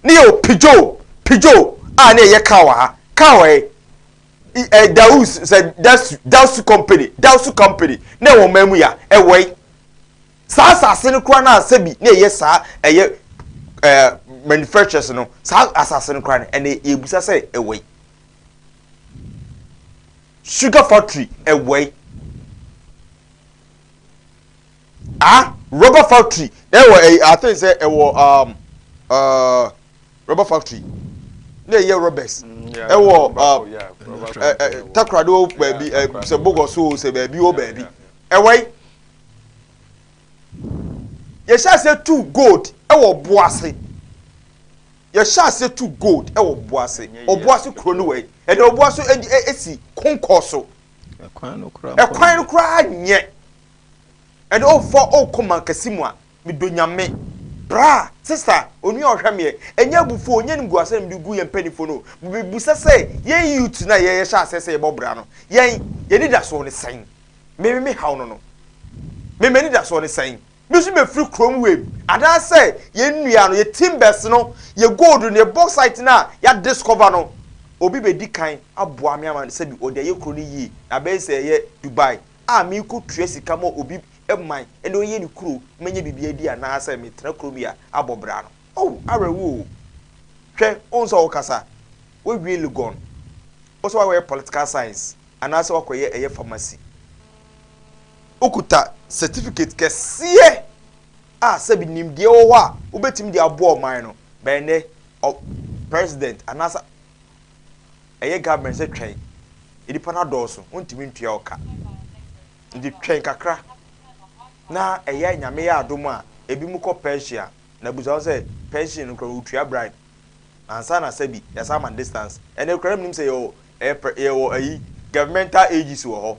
Ne yɛ Peugeot, Peugeot a ne yɛ car wɔ ha. Car wɔ yi ɛ Daus sɛ Dasu, Dasu company, Dasu company ne wɔ ɔman mu ya ɛwɔ yi. Saa asase no koraa na asɛbi ne yɛ saa ɛyɛ manufacturers no, saa asase no koraa no, ɛnɛ yɛbusa sɛ ɛwɔ yi. Sugar factory ɛwɔ yi, ah, rubber factory ɛwɔ ɛyi. I think sɛ ɛwɔ rubber factory ne ɛyɛ rubbers ɛwɔ ɛ ɛ Takoradi wɔ baabi, sɛ Bogoso sɛ baabi wɔ baabi ɛwɔ yi. Yɛhyɛ ase tu gold ɛwɔ Boase, yɛhyɛ ase tu gold ɛwɔ Boase. Ɔboase kuro no wɔ yi, ɛnna Ɔboase ɛdi esi konkɔ so. Ɛkwan no koraa. Ɛkwan no koraa nyɛ. Ɛnna ɔfɔ ɔkɔ mankasi mu a medo Nyame bra sista onua ɔhwɛ meɛ. Ɛnyɛ abufuo, onye nim gu asɛm de gu yɛn mpanyinfoɔ no. Busa sɛ yɛn youth na yɛyɛ hyɛ ase sɛ yɛbɔ bra no, yɛn yɛn nidasoɔ ne sɛn? Mímí mi haw no, mímí nidasoɔ ne sɛn? Mi nso mefiri kurom wei anaasɛ yɛn nnua no, yɛ timbers no, yɛ gold no, yɛ bauxite no a yɛ discover no, obi bɛdi kan aboa mi ama sɛbi ɔde ayɛ kuro no yie na abɛyɛ sɛ ɛyɛ Dubai a mi kɔ tua sika ma obi man ɛna ɔyɛ ne kuro mɛnyɛ biribi adi, anaasɛ metena kuro bi a abɔ bra no. Oh, awerɛwo o. Hwɛ, ɔn sɛ ɔkasa wɔwie Legon, ɔsɛ wɔayɛ political science anaasɛ wakɔyɛ ɛyɛ pharmacy, okuta certificate kɛseɛ a sɛbi nimdeɛ wɔ hɔ a wobɛtumi de aboa ɔman no bɛn nɛ ɔ president anaasɛ ɛyɛ government sɛ twɛn, nipa no adɔɔso, wontumi ntua ɔka, nti twɛn kakra na ɛyɛ Nyame yɛ adom a ebi mu kɔ pension. Na busa sɛ pension no kora wotua bribe ansa na sɛbi yɛsa ama distance. Ɛnɛ kora mu nim sɛ yɛwɔ ɛyɛ yɛwɔ ayi governmental ages wɔ hɔ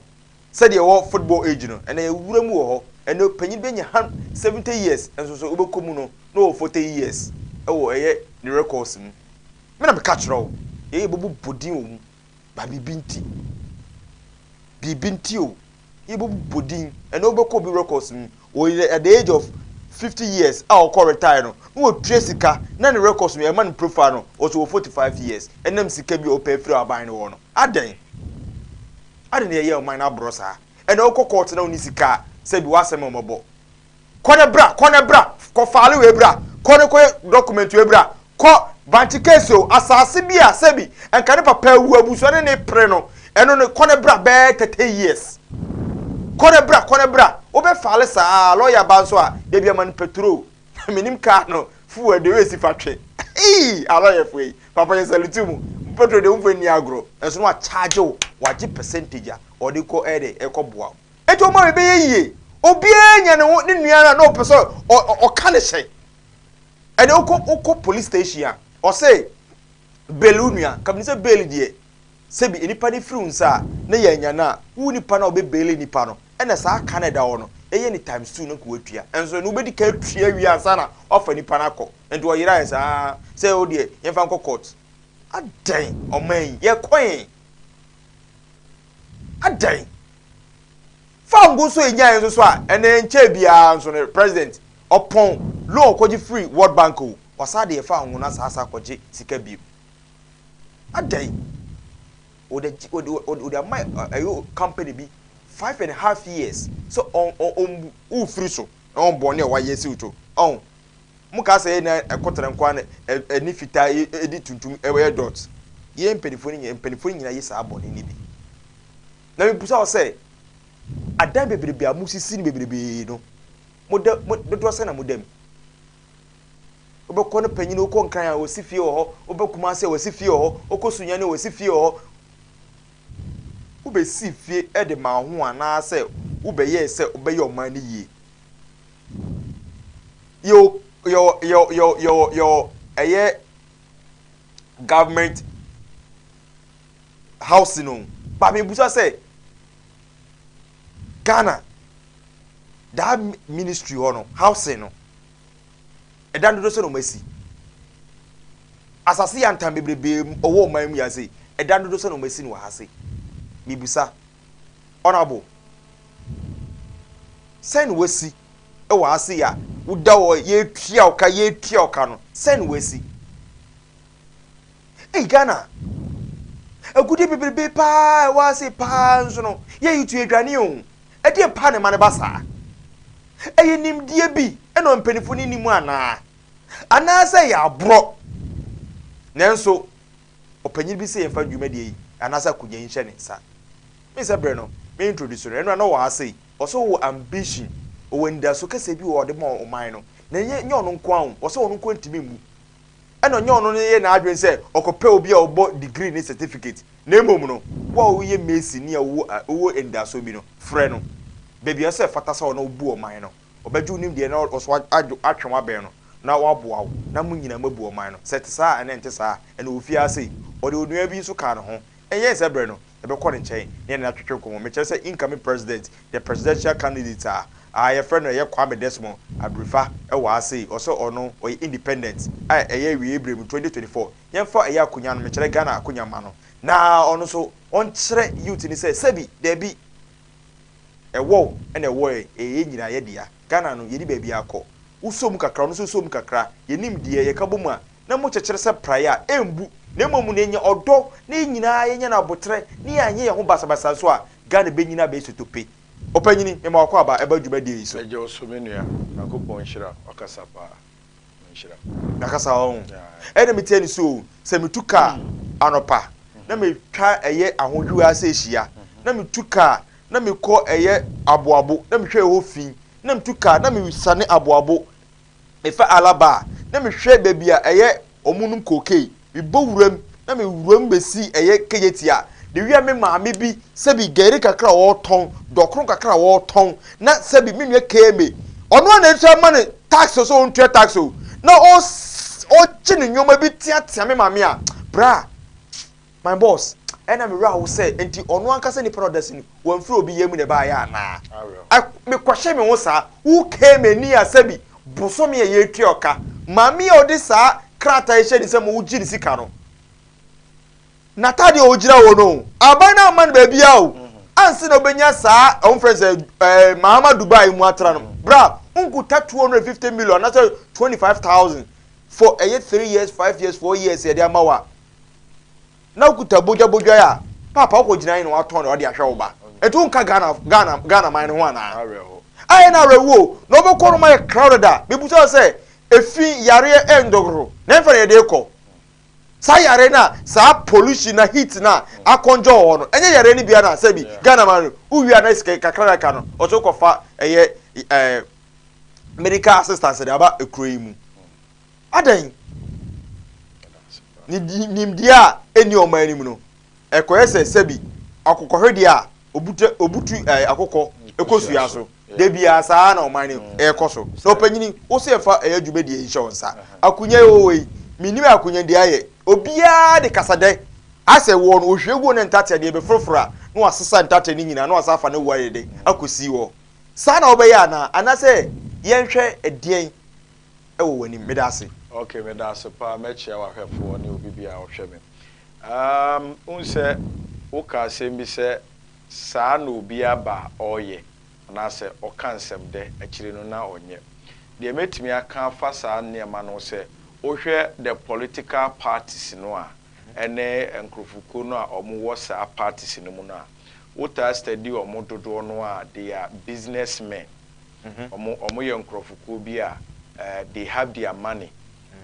sɛdeɛ ɛwɔ football age no. Ɛnɛ yɛwura mu wɔ hɔ. Ɛnɛ panyin bɛnya 70 years nso so wobɛkɔ mu no na wɔ 40 years ɛwɔ ɛyɛ ne records mu. Mena meka kyerɛ wo, yɛyɛ bɛbu bodin wɔ mu ba biribi nti, biribi nti o, yɛbɛbu bodin. Ɛnɛ wobɛkɔ obi records mu, wɔyɛ at the age of 50 years a ɔkɔ retire no na wɔtua sika na ne records mu ɛma ne profile no ɔsɛ wɔ 45 years. Ɛnam sika bi a ɔpɛ afiri aban no wɔ no. Adɛn, adɛn na yɛyɛ ɔman no aborɔ saa? Ɛnna wokɔ court na woni sika a, sɛbi w'asɛm a ɔmɔbɔ, kɔ ne bra, kɔ ne bra, kɔ file wei bra, kɔ ne kɔ document wei bra, kɔ bankye case o, asase bi a sɛbi nka ne papa awu, abusua ne ne pere no, ɛno no kɔ ne bra bɛɛ 30 years, kɔ ne bra, kɔ ne bra. Wobɛ file saa, lɔya ba nso a debi ama no petrol menim kaa no fuel de wei si fa twe ii alɔyɛfo yi papa yɛ salute mu. Petrol de nfo ni agorɔ ɛso no wakyagye wo, wagye percentage a ɔde kɔ ɛde ɛkɔ boa wo. Eti ɔmo a bɛyɛ yie, obiara nya ne ho ne nua na ɔpɛ sɛ ɔka ne hyɛ. Ɛnna wokɔ police station a ɔsɛ bail wo nua kabini sɛ bail deɛ, sɛbi nipa ne firi nsa a ne yɛ anya no a wo nipa no a ɔbɛ bail nipa no, ɛna saa ka na ɛda hɔ no ɛyɛ ne times two no kò watua. Ɛnso no wobɛdi ka atua wie ansa na ɔfa nipa no akɔ. Nti ɔyera yɛ saa sɛ o deɛ yɛmfa nkɔ court. Adɛn, ɔman yi yɛkɔ yɛn adɛn? Fango nso enya yɛn nso so a ɛnɛ nkyɛn biara nso no president ɔpɔn loan ɔkɔgye free World Bank o, wasa de yɛ fango na saa akɔgye sika biem. Adɛn, ɔde ɔde ɔde ama ɛyɛ company bi 5.5 years so ɔn ɔn ɔn ɔnfiri so na ɔn bɔ ne a wayɛ si to ɔn mo kaa sɛ yɛ na ɛkɔtara nkwa na ɛni fitaa ɛdi tuntum ɛyɛ dot. Yɛ mpanyinfoɔ no nyinaa, mpanyinfoɔ no nyinaa yɛ saa bɔne ne bi. Na mibusa wɔ sɛ adan bebrebe a mo sisi no bebrebe no, mo da mo dodoɔ sɛ na mo da mu? Wobɛkɔ no panyin, wokɔ Nkran a wɔsi fie wɔ hɔ, wobɛ Kumase a wɔsi fie wɔ hɔ, wokɔ Sunyani a wɔsi fie wɔ hɔ. Wobɛsi fie de ma ho anaasɛ wobɛyɛ sɛ wobɛyɛ ɔman no yie? Yɛwɔ yɛwɔ yɛwɔ yɛwɔ yɛwɔ yɛwɔ ɛyɛ government house no ba. Mebusa sɛ Ghana daa ministry hɔ no, housing no, ɛdan dodo sɛ na ɔmo asi asase yɛ ntam bebrebe ɔwɔ ɔman mu yɛ ase, ɛdan dodo sɛ na ɔmo asi no wɔ ha se? Mibusa honourable, sɛn na wasi ɛwɔ ha se a woda hɔ yɛtua ɔka, yɛtua ɔka no, sɛn na wasi? Ei, Ghana agudie bebrebe paa ɛwɔ ase paa nso no, yɛyi tu aduane o. Ɛdeɛ paa ne ma ne ba saa? Ɛyɛ nimdeɛ bi ɛna mpanimfoɔ no nim anaa, anaasɛ yɛ aborɔ? Nanso ɔpanyin bi sɛ yɛmfa dwumadie yi anaasɛ akonnwa yi nhyɛ ne nsa. Me sɛ berɛ no me introduce no, ɛno a na wɔ ha sei. Ɔsɛ ɔwɔ ambition, ɔwɔ anidaso kɛseɛ bi wɔ ɔde ma ɔman no, na nyɛ ɔno nko ara o. Ɔsɛ ɔno nko ntumi mmu, ɛna ɔnyɛ ɔno no yɛ n'adwene sɛ ɔkɔpɛ obi a ɔbɔ degree ne certificate, na mmom no, wo a woyɛ mason ni a wowɔ anidaso bi no, frɛ no baabi a ɔsɛ fata sɛ ɔno bu ɔman no. Ɔbɛgye wo nimdeɛ na ɔso adwo atwe w'abɛn no na waboa wo na mo nyinaa moabu ɔman no. Sɛ ɛte saa a, ɛna ɛnte saa. Ɛna ofie ase ɔde onua bi nso kaa ne ho. Ɛnyɛ sɛ berɛ no yɛbɛkɔ ne nkyɛn na yɛne no atwetwe nkɔmmɔ. Mekyerɛ sɛ incoming president, the presidential candidate a yɛfrɛ no ɛyɛ Kwame Desmond Abirifa ɛwɔ ase yi. Ɔsɛ ɔno ɔyɛ independent a ɛyɛ awie berɛ mu 2024 yɛmfa ɛyɛ akonnwa no, mekyerɛ Ghana akonnwa ma no, na ɔno nso ɔnkyerɛ youth ni sɛ sɛbi daabi, ɛwɔ ɛna ɛwɔ yɛ, ɛyɛ nyinaa yɛ dea. Ghana no yɛni baabi akɔ. Wosɔ mu kakra, ɔno nso sɔ mu kakra, yɛnim deɛ yɛka bɔ mu a na mo kyekyere sɛ praeɛ a ɛmbu, na mmom no yɛnya ɔdɔ na yɛn nyinaa yɛnya no abotrɛ ne yɛanyɛ yɛn ho basabasa nso a, Ghana bɛnyina abɛyɛ sotope. Ɔpanyini, mema wakɔ aba ɛba dwumadie yi so. Ɛgye wo so, me nua. Nyankopɔn nhyira. Wakasa paa, nhyira. Nakasa ɔho ɛna metie ne so o. Sɛ metu kaa anɔpa na metwa ɛyɛ ahodwiwa ase ahyia, na metu kaa na mekɔ ɛyɛ aboabo na mehwɛ ɛhɔ fi, na metu kaa na mesane aboabo mefa Alaba a na mehwɛ baabi a ɛyɛ ɔmo nom kokei, mebɔ wuram na mewuram bɛsi ɛyɛ Kegyeti a de wia me maame bi sɛbi gari kakra a wɔretɔn, dɔkono kakra a wɔretɔn, na sɛbi me nua keme ɔno a na etua ma ne tax so, ɔntua tax o, na ɔgye ne nneɛma bi teatea me maame a. Bra, my boss, ɛna me wura wo sɛ nti ɔno ankasa nipa na ɔda si no wɔmfiri obi yam na ɛbaayɛ anaa? Mekɔhyɛ me ho saa wo keme ni a sɛbi bosome a yɛtua ɔka maame a ɔde saa krataa yi hyɛ ne nsam, wogye ne sika no, n'atadeɛ a ɔgyina hɔ no, aban no ama no baabi a o ansa na wobɛnya saa ɔmfrɛ sɛ Mahama Dubai mu atra no. Bra, nkuta 250 million anaasɛ 25,000 for ɛyɛ 3 years, 5 years, 4 years yɛde ama wo a, na wokuta bodwabodwa a paapa wokɔ gyina yi na watɔn na ɔde ahwɛ wo ba. Ɛnti wonka Ghana man no ho anaa? Ayɛ na awerɛwo na wobɛkɔ no ma yɛ crowded a mebusa sɛ efi yareɛ ɛndɔgoro na ɛmfa na yɛde kɔ saa yare na saa pollution na heat na akɔnjɔ wɔ hɔ no. Ɛnyɛ yare no bia na sɛbi Ghana man no wowia na sika kakra kakra no ɔsɛ wokɔfa ɛyɛ medical assistance de aba ekuro yi mu adan ne nimdeɛ a ɛni ɔman anim no. Ɛkɔyɛ sɛ sɛbi akokɔhwedeɛ a obutu obutu akokɔ ekosua so debi a saa na ɔman no ɛkɔ so. Na ɔpanyini wosi ɛfa ɛyɛ dwumadie yi hyɛ wɔn nsa. Akonnwa yi wɔwɔ yi, minim akonnwa deɛ ayɛ obiara de kasa dɛ asɛ wɔ no ohwie gu ne ntateɛ deɛ bɛforoforo a na wasesa ntateɛ no nyinaa na wasa afa ne wo ayɛ de akɔsi hɔ saa na wɔbɛyɛ anaa, anaasɛ yɛnhwɛ ɛdeɛn ɛwɔ w'anim? Meda ase. Ok, meda ase paa. Mɛkyia w'ahwɛfoɔ ne obi bi a ɔhwɛ me. Wohu sɛ woka asɛm bi sɛ saa na obi aba a ɔreyɛ anaasɛ ɔka nsɛm dɛ akyire no na ɔnyɛ. Deɛ mɛtumi aka afa saa nneɛma no sɛ wohwɛ the political parties no a ɛne nkurɔfokuo no a wɔwɔ saa parties no mu no a, wotaa study wɔn dodoɔ no a, they are businessmen. Wɔn yɛ nkurɔfokuo bi a they have their money.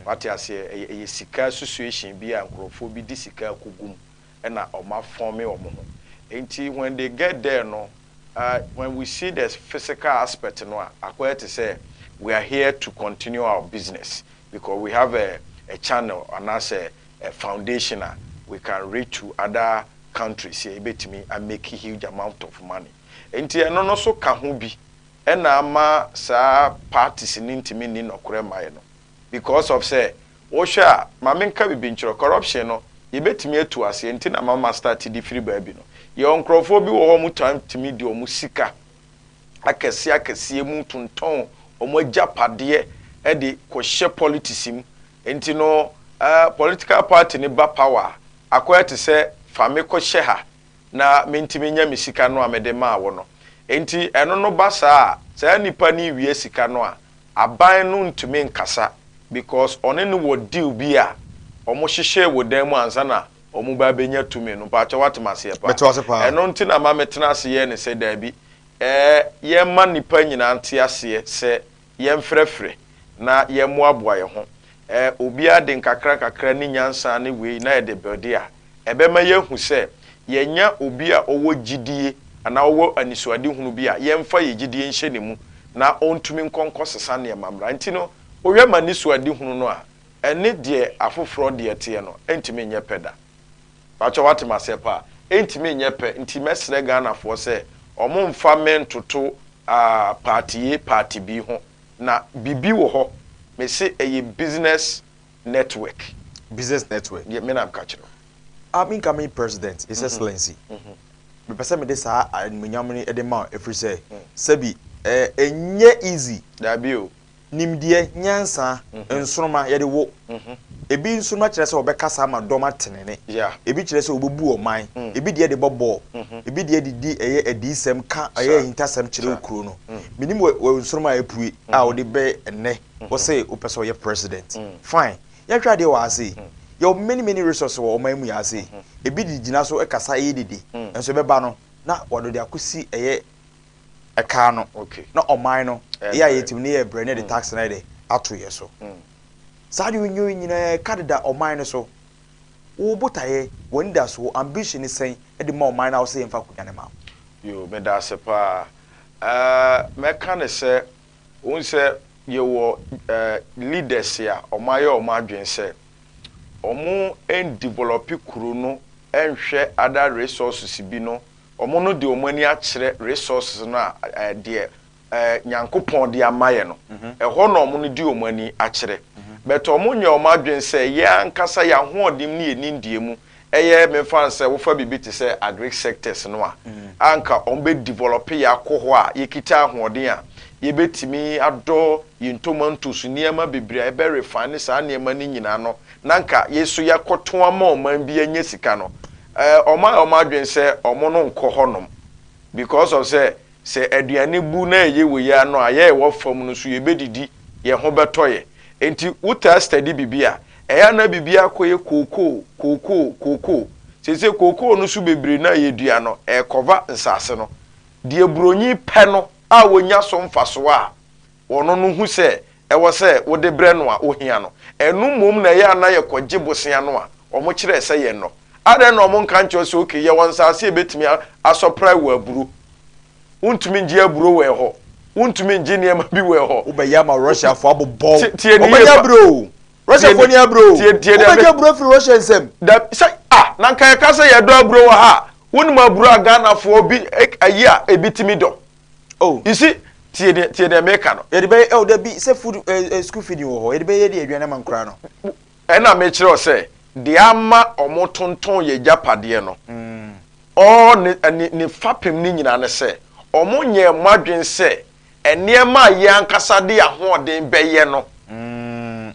Wate aseɛ? Ɛyɛ sika association bi a nkurɔfoɔ bi di sika akɔgu mu ɛna wɔn afɔme wɔn ho. Nti when they get there no, when we see the physical aspect no a, akɔyɛ te sɛ we are here to continue our business because we have a channel anaasɛ a foundation a we can reach to other countries yɛ ebetumi a make huge amount of money. Nti ɛno no so ka ho bi ɛna ama saa parties ne ntumi nni nɔkorɛ mmaeɛ no because of sɛ wohwɛ a, maame nka bibi nkyerɛ, corruption no yɛbɛtumi atu aseɛ. Nti na mama start de firi baabi no, yɛwɔ nkurɔfoɔ bi wɔ hɔ, ɔmo tan tumi de ɔmo sika akɛseɛ akɛseɛ mu tontɔn ɔmo agyapadeɛ ɛde kɔhyɛ politics mu. Nti no political party ne ba power a, akɔyɛ te sɛ fa me kɔhyɛ ha na mentumi nya me sika no a mede maa wo no. Nti ɛno no ba saa a, saa nipa no wie sika no a, aban no ntumi nkasa because ɔne no wɔ deal bi a. Wɔhyehyɛɛ wɔ dan mu ansa na wɔba abɛnya tumi no. Mpakyɛ woate me aseɛ paa? Mete wo ase paa. Ɛno nti na ma metena ase yɛɛ no sɛ daabi, ɛɛ yɛmma nnipa nyinaa nte aseɛ sɛ yɛmfrɛfrɛ na yɛmmoaboa yɛn ho. Ɛɛ obiara de nkakra nkakra ne nyansa ne wei na yɛde builde a, ɛbɛma yɛahu sɛ yɛanya obi a ɔwɔ gyidie anaa ɔwɔ anisoadehunu bi a yɛmfa yɛn gyidie nhyɛ ne mu na ɔntumi nkɔ nkɔsesa nneɛma mmra. Nti no, wohwɛ m'anisoadehunu no a, ɛne deɛ afoforɔ deɛ teɛ no ɛntumi nyɛ pɛ da. Pakyɛ woate maseɛ paa? Ɛntumi nyɛ pɛ nti mɛsrɛ Ghanafoɔ sɛ ɔmo nfa me ntoto ah party A party B ho na bibi wɔ hɔ mese ɛyɛ business network. Business network. Deɛ me na meka kyerɛ wo. Ah me incoming president his excellency mepɛ sɛ mede saa animuonyam no de ma wo ɛfiri sɛ sɛbi ɛnyɛ easy. Daabi o. Nimdeɛ, nyansa, nsoromma, yɛde wo. Ebi nsoromma kyerɛ sɛ wɔbɛkasa ama dɔm ate ne nne. Ebi kyerɛ sɛ wɔbɛbu ɔman. Ebi deɛ de bɔ bɔɔl. Ebi deɛ de di ɛyɛ adiyisɛm ka ɛyɛ ahintasɛm kyerɛ kuro no. Menim wɔ wɔ nsoromma a apue a wode bɛ ɛnnɛ wose wopɛ sɛ ɔyɛ president. Fine. Yɛnhwɛ adeɛ wɔ ha sei. Yɛwɔ many many resources wɔ ɔman mu yɛ ha sei. Ebi de gyina so kasa ɛyɛ dede. Nso ɛbɛba no na wɔde de akɔsi ɛyɛ ɛkaa no na ɔman no yɛ a yɛtumi ne yɛ brɛ ne yɛde tax no ayɛ dɛ ato yɛ so. Saa deɛ onyɛ yi nyinaa ɛka deda ɔman no so. Wo botaeɛ, w'anidasoɔ, ambition ne sɛn de ma ɔman no a wosɛ yɛmfa akonnwa no ma wo? Yoo, meda ase paa. Ɛɛ, mɛka no sɛ, wohu sɛ yɛwɔ ɛɛ leaders a wɔayɛ wɔn adwene sɛ wɔn kuro no nhwɛ other resources bi no. Wɔn no de wɔn ani akyerɛ resources no a deɛ Nyankopɔn de ama yɛ no. Ɛhɔ na wɔn no de wɔn ani akyerɛ. But wɔn nyɛ wɔn adwene sɛ yɛn ankasa yɛn ahoɔden ne yɛn nimdeɛ mu ɛyɛ, memfa no sɛ wofa biribi te sɛ agric sectors no a, anka wɔn bɛ develop yɛ akɔ hɔ a yɛkita ahoɔden a yɛbɛtumi adɔ yɛn tomatoes nneɛma bebree a yɛbɛ refine saa nneɛma no nyinaa no na nka yɛ so yɛakɔtɔn ama ɔman bi anya sika no. Wɔn ayɛ wɔn adwene sɛ wɔn no nkɔ hɔnom because of sɛ sɛ aduane bu na ɛyɛ wei ano a yɛ ɛwɔ fam no so yɛbɛdidi yɛn ho bɛtɔ yɛ. Nti wotaa study biribi a ɛyɛ ana biribi akɔyɛ kookoo kookoo kookoo sese kookoo no so bebree na yɛdua no ɛrekɔva nsase no deɛ buronyi pɛ no a wonya so mfasoɔ a wɔno no hu sɛ ɛwɔ sɛ wode brɛ no a ohia no ɛno mmom na ɛyɛ ana yɛkɔgye bosea no a wɔn kyerɛ sɛ yɛn no adɛn na wɔn nka nkyerɛ sɛ okay, yɛwɔ nsaase a ebetumi asɔprae wɔ aburo, wontumi ngye aburo wɔ ɛhɔ, wontumi ngye nneɛma bi wɔ ɛhɔ. Wobɛyɛ ama Russiafoɔ abobɔ. Tie ne yie. Ɔbɛnya aburo, Russiafoɔ ni aburo. Tie tie. Wobɛgye aburo afiri Russia nsam? Da sɛ ah, na nka yɛka sɛ yɛdɔ aburo wɔ ha a, wonim aburo a Ghanafoɔ bi ayi a ebi tumi dɔ. Oh. You see, tie deɛ tie deɛ meka no. Yɛde bɛyɛ ɛwɔ dabi sɛ food school feeding wɔ hɔ, yɛde bɛyɛ de aduane ama nkora no. Ɛna mekyerɛ wo sɛ deɛ ama ɔmo tontɔn yɛ gyapadeɛ no ɔɔ ne ne ne fapem ne nyinaa ne sɛ ɔmo nyɛ ɔmo adwene sɛ nneɛma a yɛn ankasa de ahoɔden bɛyɛ no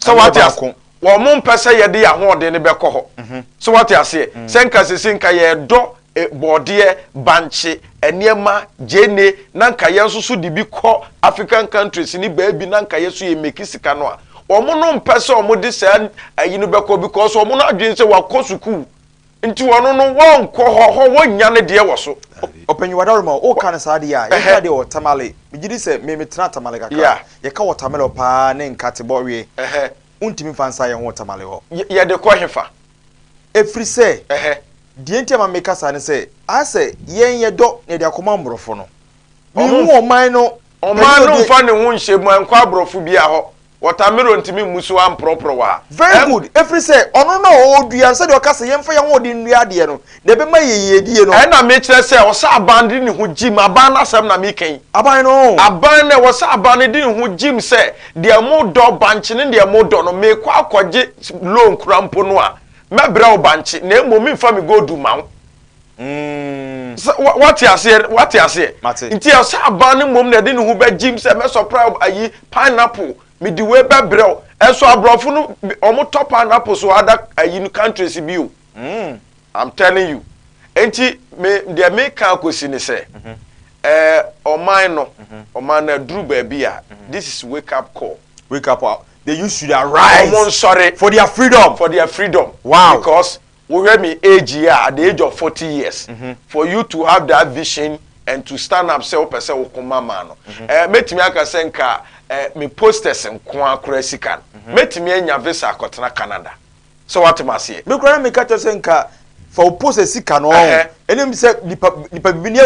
sɛ wate ase wɔn mpɛ sɛ yɛde ahoɔden no bɛkɔ hɔ sɛ wate aseɛ sɛ nka sese nka yɛdɔ bɔɔdeɛ, bankye, nneɛma, gyeene na nka yɛn nso so de bi kɔ African countries ne baabi na nka yɛ so yɛ make sika no a, wɔn no mpɛ sɛ wɔn de saa ayi no bɛkɔ because wɔn no adwene sɛ wakɔ sukuu nti wɔn no wɔnkɔ hɔ hɔ wɔnnya ne deɛ wɔ so. Ɔpanyin Wadaroma, woka no saa deɛ a, yɛhwɛ adeɛ wɔ Tamale. Megye di sɛ me metena Tamale kakra. Yɛka watermelon paa ne nkate bɔweɛ. Wontumi mfa nsa yɛn ho wɔ Tamale hɔ. Yɛde kɔ hefa? Ɛfiri sɛ, deɛ nti a ma meka saa ne sɛ, ayɛ sɛ yɛn yɛdɔ na yɛde akɔma mmorɔfo no. Mehu ɔman no. Ɔman no mfa ne ho nhyɛ mu ɛnkɔ aborɔfo bi hɔ. Watermelon ntumi mmu so amporɔporɔ wɔ ha. Very good. Ɛfiri sɛ ɔno na ɔredua no, sɛdeɛ ɔka sɛ yɛmfa yɛn ahoɔden nnua adeɛ no, na ɛbɛma yɛn yiedie no. Ɛna mekyerɛ sɛ ɔsɛ aban de ne ho gyim, aban no asɛm na meka yi. Aban no. Aban no, ɛwɔ sɛ aban no de ne ho gyim sɛ deɛ modɔ bankye ne deɛ modɔ no, mekɔ akɔgye loan kora mpo no a, mɛbrɛ wo bankye, na mmom memfa me gold ma wo. Sɛ wate aseɛ, wate aseɛ. Mate. Nti ɛsɛ aban no mmom na ɛde ne ho bɛgyim sɛ mɛsɔpra ayi pineapple, mede wei bɛbrɛ wo. Ɛnso aborɔfo no, wɔn tɔ pineapple so other ayi no countries bi o. I'm telling you. Nti me deɛ meka akɔsi ne sɛ, ɔman no, ɔman no aduru baabi a, this is wake up call. Wake up. The youth should arise. Wɔn nsɔre. For their freedom. For their freedom. Wow. Because wohwɛ me age yi a, at the age of 40 years, for you to have that vision and to stand up sɛ wopɛ sɛ woko ma maa no, mɛtumi aka sɛ nka me posters nko akora sika no, mɛtumi anya visa akɔtena Canada sɛ woatem aseɛ. Me kura na meka kyerɛ sɛ nka fa wo post sika no ɔho ɛnim sɛ nipa bibi ne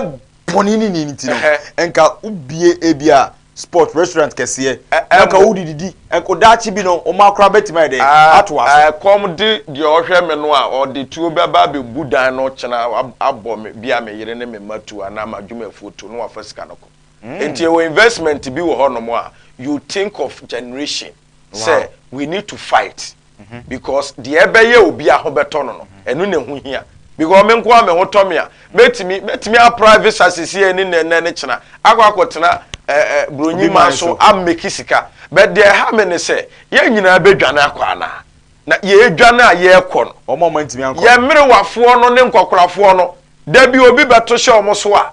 bɔne ne ti no, nka wobie ebi a sport restaurant kɛseɛ na nka wodididi, nka daakye bi no ɔmo akora bɛtumi ayɛ dɛ ato aso. Kɔm de deɛ ɔhwɛ me no a, ɔde tuo bɛba abɛbu dan no kyena abɔ me bi a, me yere ne me mma tuo anaa m'adwumafuo tuo na wafa sika no kɔ. Nti ɛwɔ investment bi wɔ hɔnom a you think of generation sɛ we need to fight because deɛ ɛbɛyɛ obi a ho bɛtɔ no, ɛno na ɛho hia, because me nko a me ho tɔ me a, mɛtumi apra visa sisi ɛne nɛnɛ ne kyena akɔtena ɛɛ ɛɛ buronyi Obi man man so so. Ameki sika. But deɛ ɛha me ne sɛ yɛn nyinaa bɛdwane akɔ anaa na yɛdwane a yɛrekɔ no, ɔmo a ɔmo ntumi ankɔ. Yɛn mmerewafoɔ no ne nkɔkorafoɔ no, dabi, obi bɛto hyɛ ɔmo so a,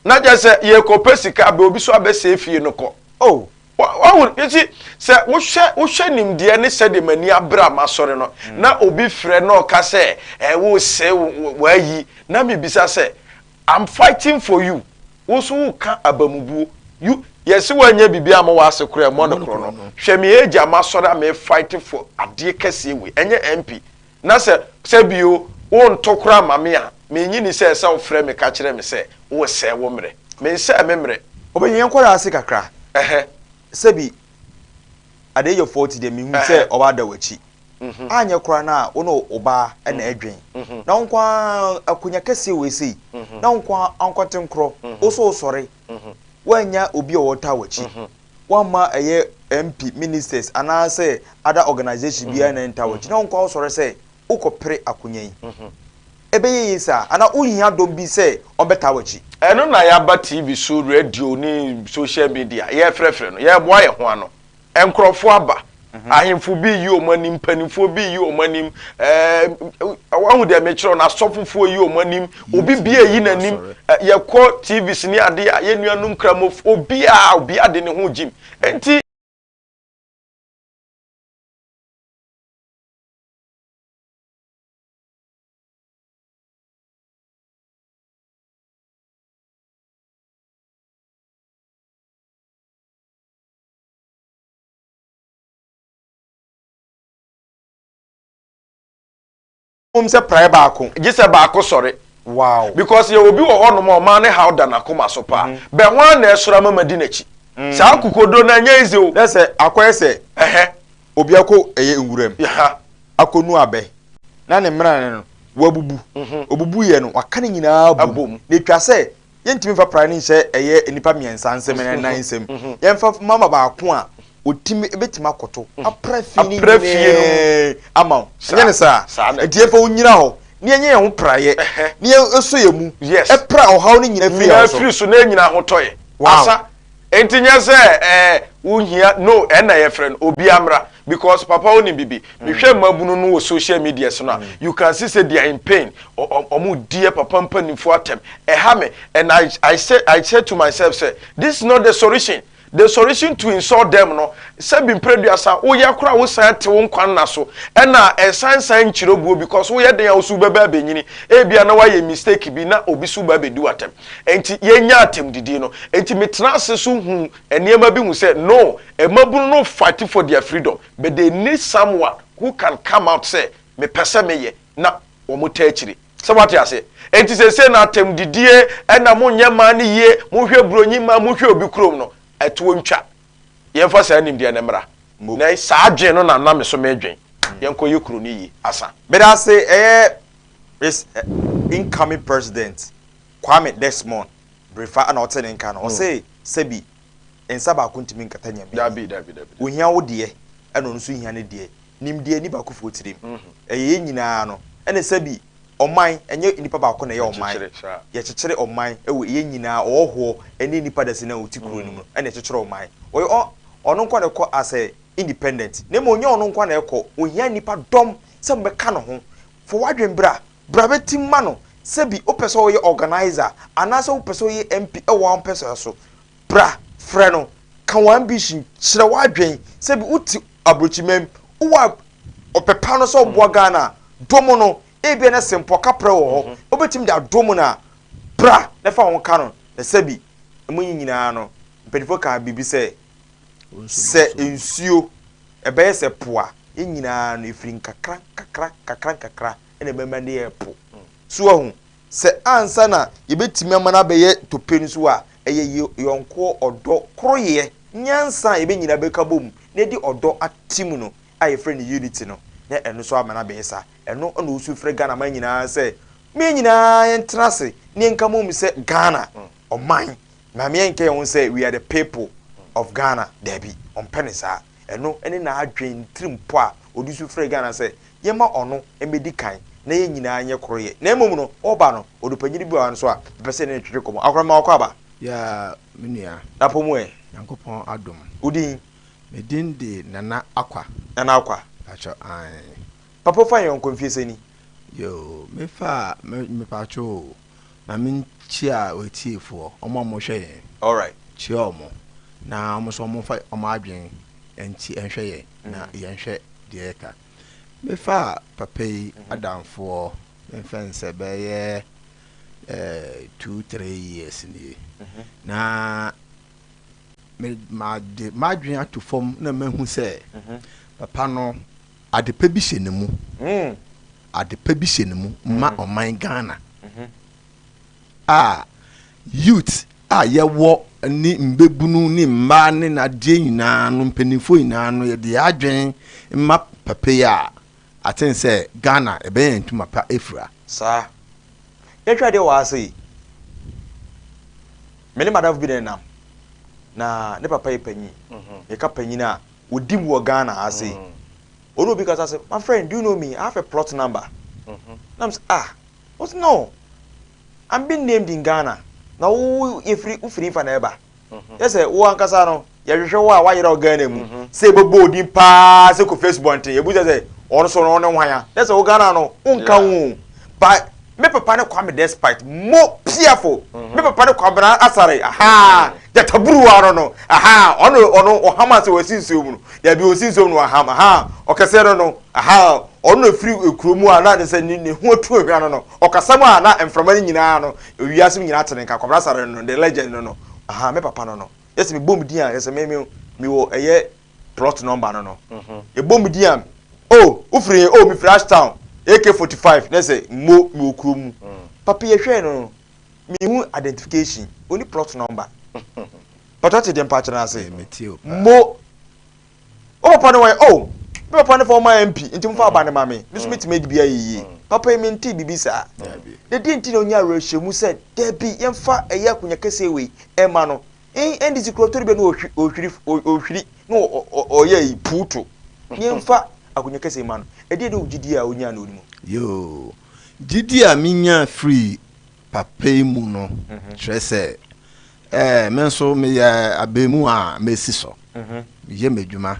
na kyerɛ sɛ yɛkɔpɛ sika bɛ obi so abɛsɛe fie no kɔ. Oh. Wahu nti sɛ wohwɛ nimdeɛ ne sɛdeɛ m'ani abere a masɔre no, na obi frɛ na ɔka sɛ ɛ wosɛe wayi, na mebisa sɛ, I'm fighting for you, wo nso woka abamubuo. You yɛsi woanyɛ biribi ama w'ase koraa ɛmmɔ no korɔ no. Hwɛ me age a masɔre a me fight for adeɛ kɛseɛ wei, ɛnyɛ MP na sɛ bio wonto koraa ma me a, menyi ni sɛ wofrɛ me ka kyerɛ me sɛ wosɛe wo mmerɛ. Mensɛe me mmerɛ. Ɔbɛnyɛ yɛn kɔra ase kakra. Sɛbi, at the age of 40 deɛ, mehu sɛ ɔbaa da w'akyi anyɛ koraa no a, wo ne ɔbaa ɛna ɛdwen na wo nko ara akonnwa kɛseɛ wɔ esei na wo nko ara ankɔte nkorɔ wo so wosɔre, woanya obi a wɔta w'akyi, woamma ɛyɛ MP, ministers anaasɛ other organisation biara na ɛnta w'akyi, na wo nko ara wosɔre sɛ wokɔpere akonnwa yi, ɛbɛyɛ yie saa anaa wohia dɔm bi sɛ ɔmbɛta w'akyi? Ɛno na yɛaba TV so, radio ne social media, yɛfrɛfrɛ no, yɛboa yɛn ho ano. Nkurɔfoɔ aba, ahemfo bi yi wɔn anim, mpanimfoɔ bi yi wɔn anim, wahu deɛ mekyerɛw no, asɔfofoɔ yi wɔn anim, obi bia yi n'anim. Yɛkɔ TVs ne adeɛ a, yɛn nuanom kramofo, obiara obiara de ne ho gyim nti. Mom sɛ praeɛ baako. Gye sɛ baako sɔre. Because yɛ obi wɔ hɔnom a ɔmaa ne haw da n'akoma so paa bɛn ho a na ɛsoro ama ma di n'akyi saa kukodo na ɛnyɛ easy o. Na sɛ akɔyɛ sɛ obi akɔ ɛyɛ nwuram akɔnu abɛ na ne mmerane no wabubu, obubu yɛ no waka ne nyinaa bom Abom. Na etwa sɛ yɛntumi mfa praeɛ no nhyɛ ɛyɛ nnipa mmiɛnsa nsɛm ne nan nsɛm, yɛmfa mama baako a otimi ebɛtumi akɔto apra fie ne Apra fie no. nyinaa ama wo. Ɛnyɛ ne saa? Saa na nti yɛmfa wo nyina hɔ ne yɛnyɛ yɛn ho praeɛ ne yɛsɔ yɛn mu ɛpra ɔhaw no nyinaa firi nyinaa yɛn so. Firi so na nyinaa ho tɔyɛ. Asa nti nyɛ sɛ wohia no, ɛna yɛfrɛ no obi amra because papa wo nim bibi mehwɛ mmabunu no wɔ social media so no a, you can see say they are in pain. Ɔmo diɛ papa mpanimfoɔ atɛm ɛha me and I say to myself say this is not the solution. The solution to insult them no, sɛbi mprɛduasa woyɛ koraa, wosan te wo nkwa nna so ɛna ɛsan san nkyerɛ buo because woyɛ den a woso bɛbɛ abɛnyini, ebia na wayɛ mistake bi na obi so ba abɛdi w'atɛm. Nti yɛnya atɛm didi no nti metena ase so hu nneɛma bi hu sɛ no, mmabunu no fight for their freedom, but they need someone who can come out sɛ mepɛ sɛ meyɛ na wɔn ta akyire sɛ wate ase. Nti sɛ na atɛm didie ɛna mo nyɛ maa ne yie, mohwɛ buronyi maa mohwɛ obi kurom no, ɛtoɔ ntwa. Yɛmfa saa nimdeɛ no mmra na saa adwene no na nam so medwen yɛnkɔ yɛ kuro no yie asa. Meda ase. Ɛyɛ is incoming president Kwame Desmond Brefa ana ɔte ne nka no. Ɔse sɛbi, nsa baako ntumi nkata nyame. Dabi, dabi, dabi. Ohia wo deɛ ɛna ɔno nso hia ne deɛ. Nimdeɛ ni baako fo tirim, ɛyɛ yɛn nyinaa no. Ɛna sɛbi, ɔman ɛnyɛ nipa baako na ɛyɛ ɔman. Yɛkyekyere, saa. Yɛkyekyere ɔman ɛwɔ yɛn nyinaa, ɔwɔhoɔ ɛne nipa dasi na ɔte kuro no mu ɛna yɛkyekyere ɔman. Ɔyɛ ɔno nko na ɛkɔ as a independent na emu onye ɔno nko na ɛkɔ. Ohia nipa dɔm sɛ mbɛka ne ho fo wadwen bra bra bɛti ma no. Sɛbi, wopɛ sɛ ɔyɛ organizer anaasɛ wopɛ sɛ ɔyɛ MP ɛwɔ wɔn pɛ sɛ so, bra frɛ no, ka wɔn ambition kyerɛ w'adwen. Sɛbi, wote aburokyimam, wowɔ ɔpɛ pa no sɛ ɔboa Ghana a, dom no. Ebia na sempɔ kaprɛ wɔ hɔ, wobɛtumi de adom no a, bra na fa wo ho ka no. Na sɛbi, emu nyinaa no, mpanimfoɔ kaa biribi sɛ, sɛ nsuo ɛbɛyɛ sɛ po a, yɛn nyinaa no, ɛfiri nkakra nkakra nkakra nkakra na ɛbɛma no yɛ po. So wahu? Sɛ ansa na yɛbɛtumi ama no abɛyɛ tope no so a, ɛyɛ yɔnkoɔ ɔdɔ koroyɛ, nyansa a yɛbɛ nyinaa bɛka bom na yɛde ɔdɔ ate mu no a yɛfrɛ no unity no, na ɛno nso ama no abɛyɛ saa. Ɛno na ɔsu frɛ Ghanaman nyinaa sɛ, mo yɛn nyinaa yɛntena ase na yɛnka mmom sɛ Ghana ɔman, na me yɛnka yɛn ho sɛ we are the people of Ghana, daabi, ɔmpɛ no saa. Ɛno ne n'adwene, ne tirimpɔ a ɔde su frɛ Ghana sɛ yɛmma ɔno mmɛdi kan na yɛn nyinaa nyɛ koro yɛ. Na mmom no, ɔreba no, ɔde ɔpanyin bi wɔ ha nso a mepɛ sɛ yɛne no twetwe nkɔmmɔ. Akora mema wakɔ aba? Yeah, me nua. N'apɔ mu ɛ? Nyankopɔn adom. Wo din? Me din de Nana Akwa. Nana Akwa. Pakyɛ, ae. Papa wofa yɔnko mfie sɛn ni? Yoo, me fa, me, mepakyɛ o, ma me nkyia w'atiefoɔ, wɔn a wɔhwɛ yɛn. Alright. Kyia wɔn, na wɔn nso wɔmfa wɔn adwene nti nhwɛ yɛn, na yɛnhwɛ deɛ yɛka. Me faa papa yi adamfoɔ, memfa no sɛ bɛyɛ eh, 2, 3 years nie. Na me, made m'adwene ato fam na mahu sɛ papa no, adepa bi hyɛ ne mu. Adepa bi hyɛ ne mu ma ɔman Ghana. A youth a yɛwɔ ne mbɛbunu ne mmaa ne n'adeɛ nyinaa no, mpanimfoɔ nyinaa no, yɛde yɛn adwene ma papa yi a, aten sɛ Ghana ɛbɛyɛ ntoma pa efura. Saa. Yɛhwɛ adeɛ wɔ ha sei. Me ne madamfo bi na ɛnam. Na ne papa yɛ panyin. Yɛka panyin a, ɔdi mu wɔ Ghana ha sei. Ɔne obi kasa sɛ, my friend, do you know me? I have a plot number. Na m sɛ, ah, ɔse no, I'm being named in Ghana. Na wo yɛfiri wofiri nfa na ɛba. Yɛ sɛ wo ankasa no, yɛhwehwɛ wo a woayera wɔ Ghana mu. Sɛ yɛbɛbɔ odin paa sɛ Kofi Asubɔnten, yɛbu sɛ sɛ ɔno so no ɔne hwan a. Yɛ sɛ wo Ghana no, wonka ho o. But me papa ne Kwame Despite, mo piafo. Me papa ne Kwabena Asare, aha, gyataburuwa no no, aha, ɔno ɔno ɔham a sɛ wɔasi nsuo mu no, dabi ɔsi nsuo mu no waham, aha, ɔkɛseɛ no no, aha, ɔno na ɛfiri kuro mu a na ne sɛ ne ne ho atu ahwa no no, ɔkasa mu a na mframa no nyinaa no, wiase mu nyinaa te ne nka, Kwabena Asare no no, the legend no no, aha, me papa no no. Yɛ sɛ mebɔ me din a, yɛ sɛ me me mewɔ ɛyɛ plot number no no. Yɛbɔ me din a, oh, wofiri he? Oh, mefiri Ashtown, AK-45, na sɛ mo mewɔ kuro mu. Papa yɛhwɛɛ no no, mehu identification, ɔni plot number. Pata te deɛ mpa kyerɛ no ase. Metie o paa. Mo, wo papa no wɔyɛ, oh, me papa no fa ɔma MP, nti momfa aba no ma me, me nso mɛtumi adi bi ayɛ yie. Papa yi mentee biribi saa. Dabi. Na deɛ nti na ɔnya awerɛhyɛmu sɛ, dabi, yɛmfa ɛyɛ akonnwa kɛseɛ wei ɛma no. NDC kura ɔtɔri bɛ na ɔhwiri, ɔhwiri, ɔhwiri na ɔyɛ yi puuto. Yɛmfa akonnwa kɛseɛ ma no. Ɛdeɛ ne wo gyidie a wonyaa no wɔ ne mu? Yoo, gyidie a menyaa firii papa yi mu no kyerɛ sɛ ɛɛ me nso meyɛ abɛɛmu a mesi so. Meyɛ m'adwuma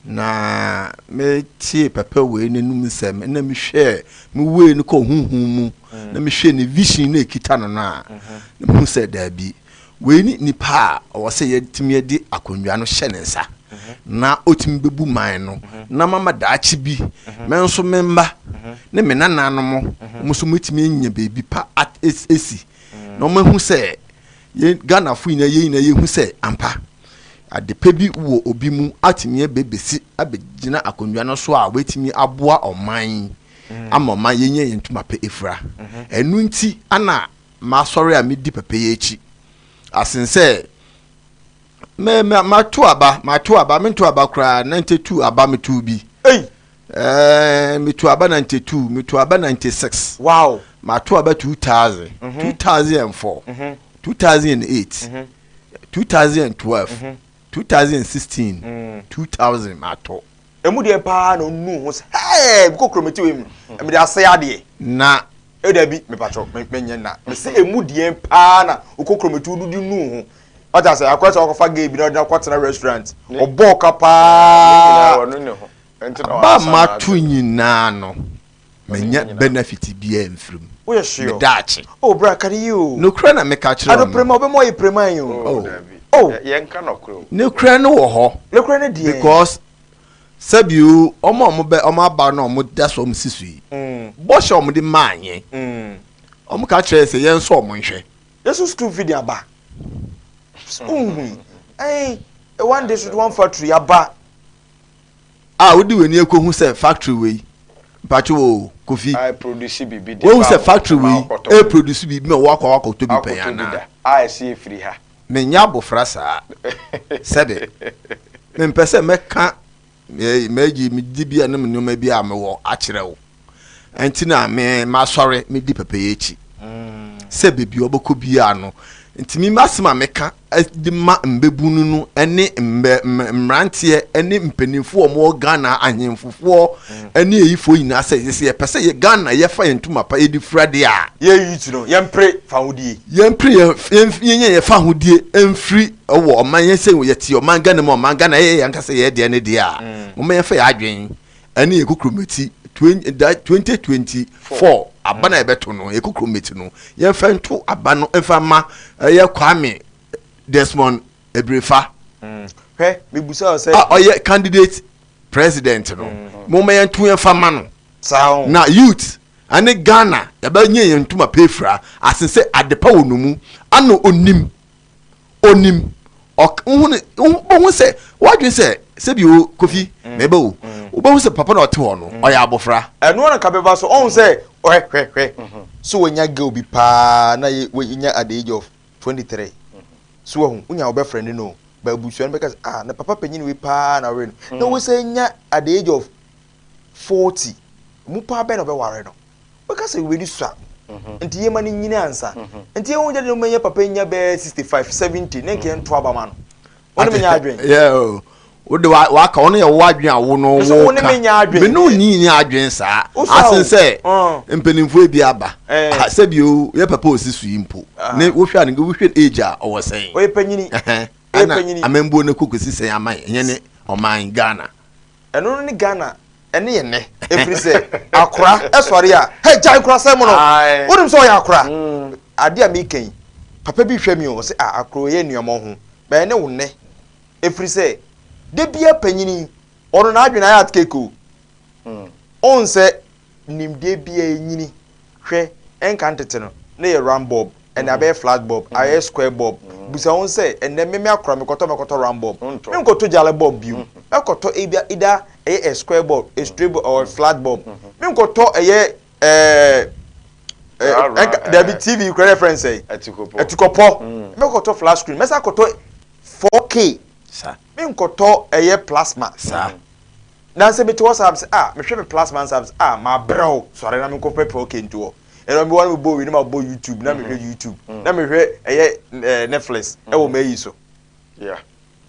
na metie papa wei n'anum nsɛm na mehwɛ me wei no kɔ honhom mu na mehwɛ ne vision na ekita no no a, na mehu sɛ daabi, wei ne nipa a ɔwɔ sɛ yɛtumi de akonnwa no hyɛ ne nsa na ɔtumi bɛbu man no na mama daakye bi me nso me mma ne me nananom wɔn nso wɔatumi anya baabi pa asi na wɔahu sɛ yɛn Ghanafo nyinaa yɛn nyinaa yɛhu sɛ ampa adepa bi wɔ obi mu atumi abɛbɛsi abɛgyina akonnwa no so a wɔatumi aboa ɔman yi ama ɔman yɛnya yɛn ntoma pɛ efura. Ɛno nti ana masɔre a medi papa yi akyi asen sɛ me me mato aba mato aba mento aba koraa 92 aba meto bi. Ei! Ɛɛ meto aba 92, meto aba 96. Wow! Mato aba 2000, 2004, 2008, 2012, 2016, 2000 mato. Emu deɛ paa na onu ho sɛ hɛɛ mekɔ kurometi wei mu mede asɛe adeɛ. Na. E dabi mepatwɔ menyɛ na mese emu deɛ paa na okɔ kurometi wo de nu ho. Wate ase akɔyɛ sɛ wakɔfa gay bi na ɔde no akɔtena restaurant ɔbɔɔ ka paa. Aba a mato nyinaa no manya benefit biaa mfiri mu. Woyɛ sure? Me daakye. Oh bra ka ne yie o. Nokorɛ na meka kyerɛ wo Ado no. prema ɔbɛma ɔyɛ preman o. Oh. Oh. Nokorɛ no wɔ hɔ. Nokorɛ no deɛn? Because. Sɛbio, wɔn a wɔbɛ wɔn aba no a wɔda so a wɔsi so yi, bɔhyɛ a wɔde maa yɛn, wɔka kyerɛɛ sɛ yɛn nso wɔn nhwɛ. Yesu school fee de aba. Wohui. Ɛn, one district one factory aba. A wode w'ani akɔhu sɛ factory wei, mpakyɛw o, Kofi, A produce biribi de woahu ba sɛ factory ma wei wokɔtɔ. ɛreproduce biribi ma woakɔ akɔtɔ bi pɛn Akɔtɔ bi anaa? da. A ɛsɛ ɛfiri ha. Menyɛ abofra saa. Sɛbe, mempɛ sɛ mɛka m'agyi, me dibea ne me nneɛma bi a mewɔ akyerɛ wo. Ɛnti na me masɔre medi pɛpɛyɛ akyi. Sɛ baabi a ɔbɛkɔ biara no. Nti me m'asɛm a meka de ma mbabunu no ne mbɛ mmeranteɛ ne mpanimfoɔ a wɔwɔ Ghana ahemfofoɔ ne ayifoɔ nyinaa sɛ sɛ yɛpɛ sɛ yɛ Ghana yɛfa yɛn ntoma pa yɛde fira deɛ a. Yɛn youth no yɛmpere fahodie. Yɛmpere yɛn yɛn yɛnyɛ yɛn fahodie mfiri wɔ ɔman yɛn sɛ yɛte ɔman Ghana mu ɔman Ghana ɛyɛ yɛn ankasa yɛn deɛ ne deɛ a momma yɛmfa yɛn adwene ɛne yɛn kokuromati 2024 aba no a yɛbɛto no yɛn kokuromati no yɛmfa nto aba no mfa ma ɛyɛ Kwame Desmond Abirifa Hwɛ mebusa wo sɛ. a ɔyɛ candidate president no momma yɛnto yɛmfa ma no Saa o. na youth ɛne Ghana yɛbɛnyɛ yɛn ntoma pefra asen sɛ adepa wɔ no mu ana onim onim ɔk wohu wobɛhu sɛ wadwene sɛ sɛbi o Kofi mɛbɛ o wobɛhu sɛ papa na ɔte hɔ no ɔyɛ abɔfra. Ɛno na nka bɛba so ɔhu sɛ hwɛ hwɛ hwɛ so wanya girl bi paa na yɛ wanya at the age of 23 so wahu wonya wo bɛfrɛnde no o but abusua no bɛka sɛ ah na papa panyin wei paa na ɔware no na wosan nya at the age of 40 mu paa bɛn na ɔbɛware no wobɛka sɛ wei sua nti yɛma no nyini ansa nti yɛhu gyade no mɛnyɛ papa nya bɛyɛ 65 70 ne nka yɛnto aba ma no wo ne menya adwen yeah wode waka ɔno yɛ wo adwen a wo no wo ka me ne onni nyɛ adwen saa asen sɛ mpanimfoɔ bi aba sɛbi o yɛ papa osi so yi mpo ne wohwɛ a ne wohwɛ age a ɔwɔ sɛn ɔyɛ panyini ɛna amambuo no kɔkɔsi sɛn ama yɛn ne ɔman Ghana Ɛno no ne Ghana ɛne yɛ nnɛ ɛfiri sɛ akora ɛsɔre a hɛ gyae nkorasɛm no wonim sɛ ɔyɛ akora adeɛ a meka yi papa bi hwɛ mi o ɔsɛ a akora ɔyɛ nnuama ho bɛyɛ ne wo nnɛ ɛfiri sɛ da bia panyini ɔno n'adwene ayɛ atkeke o ɔn sɛ Nimdeɛ biara nyini. Hwɛ, ɛnka ntete no, na ɛyɛ round bulb, ɛnnɛ abɛyɛ flat bulb, ayɛ square bulb. Bisa wo ho sɛ, ɛnnɛ me me akora mekɔtɔ mɛkɔtɔ round bulb? Menkɔtɔ gyale bulb bio. Mɛkɔtɔ ebia either ɛyɛ a square bulb, a straight bulb or a flat bulb. Menkɔtɔ ɛyɛ ɛɛ ɛnka dabi TV koraa na yɛfrɛ no sɛn? Atikɔpɔ. Mɛkɔtɔ flat screen. Mɛsan akɔtɔ 4K. Menkɔtɔ ɛyɛ plasma. Na sɛ mete hɔ saa a, mesɛ ah, mehwɛ me plasma nsa mesɛ ah, mabrɛ o, sɔre na menkɔ pɛ pɛ kente hɔ. Ɛna mewɔ na mebɔ wei na mabɔ YouTube na mehwɛ YouTube na mehwɛ ɛyɛ ɛɛ Netflix ɛwɔ m'ayi so. Yeah.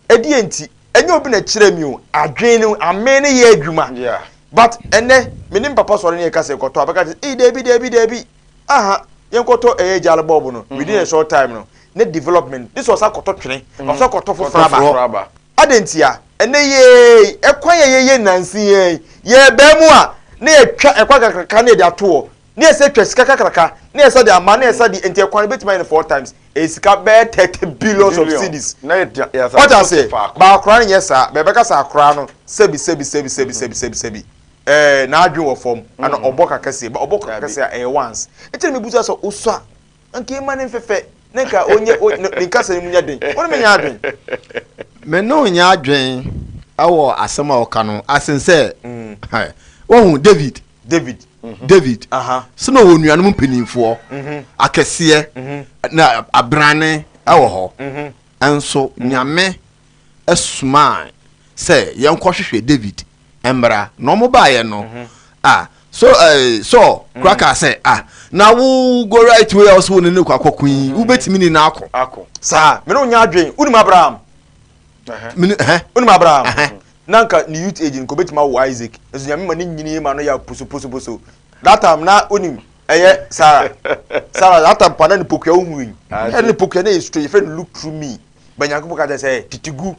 Ɛdeɛ nti, ɛnyɛ obi na ɛkyerɛ mi o, adwene no, amee no yɛ adwuma. Yeah. But ɛnɛ, me ne me papa sɔre ne yɛka sɛ kɔtɔ a, bɛka kyerɛ ee daabi daabi daabi, aha, yɛnkɔtɔ ɛyɛ gyaale bɔɔbo no within a short time no, ne development, ne sɛ ɔsa kɔtɔ twene, ɔsa kɔtɔ foforɔ aba. Adɛn ntia? Ɛnnɛ yi ara yi, ɛkwan a yɛyɛ nnansa yi ara yi, yɛrebaa mu a, na yɛtwa ɛkwan kakraka na yɛde ato hɔ, na yɛsɛ twa sika kakraka, na yɛsa de ama, na yɛsa de, nti ɛkwan no bɛtumi ayɛ no four times, ɛyɛ sika bɛyɛ 30 billions of cedis. Wate aseɛ? Ba akora no nyɛ saa, bɛ bɛka sɛ akora no, sɛbi sɛbi sɛbi sɛbi sɛbi sɛbi sɛbi, ɛɛ n'adwene wɔ fam, ana ɔbɔ ka kɛseɛ, ba ɔbɔ ka kɛseɛ a ɛyɛ once. Nti na mebusa sɛ, osua Nka ema ne mfɛfɛ ne nka onye ne nkasa no mu nyɛ den. Wo ne me nyɛ adwen. Me ne wo nyɛ adwen wɔ asɛm a woka no asen sɛ wahu David. David. David. Sɛ na ɔwɔ nuanom mpanimfoɔ akɛseɛ na abrane wɔ hɔ. Nso Nyame somaa sɛ yɛnkɔhwehwɛ David mmra na wɔn baeɛ no ah so eh, Saul kura kaa sɛ ah na wo Goliath wei a ɔsɛ wo ne ne kɔ akɔko yi wobɛtumi ne no ako ako saa mene wonya adwen wonim Abraham mene ɛhɛ wonim Abraham na nka ne youth age nka obɛtumi awo Isaac nso Nyame ma ne nyini ma no yɛ posoposoposo that time na wonim ɛyɛ Sarah Sarah that time pa na ne pokua wohu yi ɛne ne pokua na yɛ straight yɛfrɛ no look through me But Nyankopɔn ka kyerɛ sɛ tete gu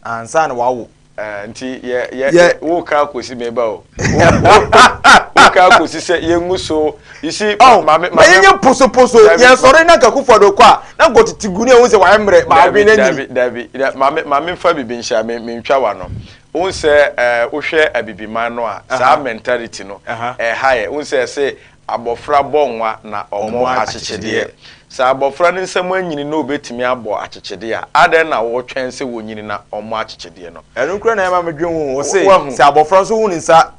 ansa na wawo. Eh, nti yɛ yɛ yɛ woka akosi meba o. Woka akosi sɛ yɛngu so. You see, oh, maame maame. Yɛnyɛ posoposo yɛn sɔre na nka Akufo Addo kɔ a na nka ɔtete gu ne ɛho sɛ wayɛ mmerɛ ma adwene na nyini. Dabi dabi maame maame nfa bibi nhyɛ me me ntwa wa no. Wohu sɛ eh, wohwɛ Abibiman no a, saa mentality no, ɛha yɛ. Wohu sɛ yɛse abɔfra bɔ nwa na ɔmmɔ akyekyedeɛ. Sɛ abɔfra no nsam anyini na ɔbɛtumi abɔ akyekyedeɛ a, adɛn na wotwɛn sɛ wɔnyini na ɔmmɔ akyekyedeɛ no? Ɛno koraa na ɛma medwen ho. Wɔse Wahu. sɛ abɔfra nso hu ne nsa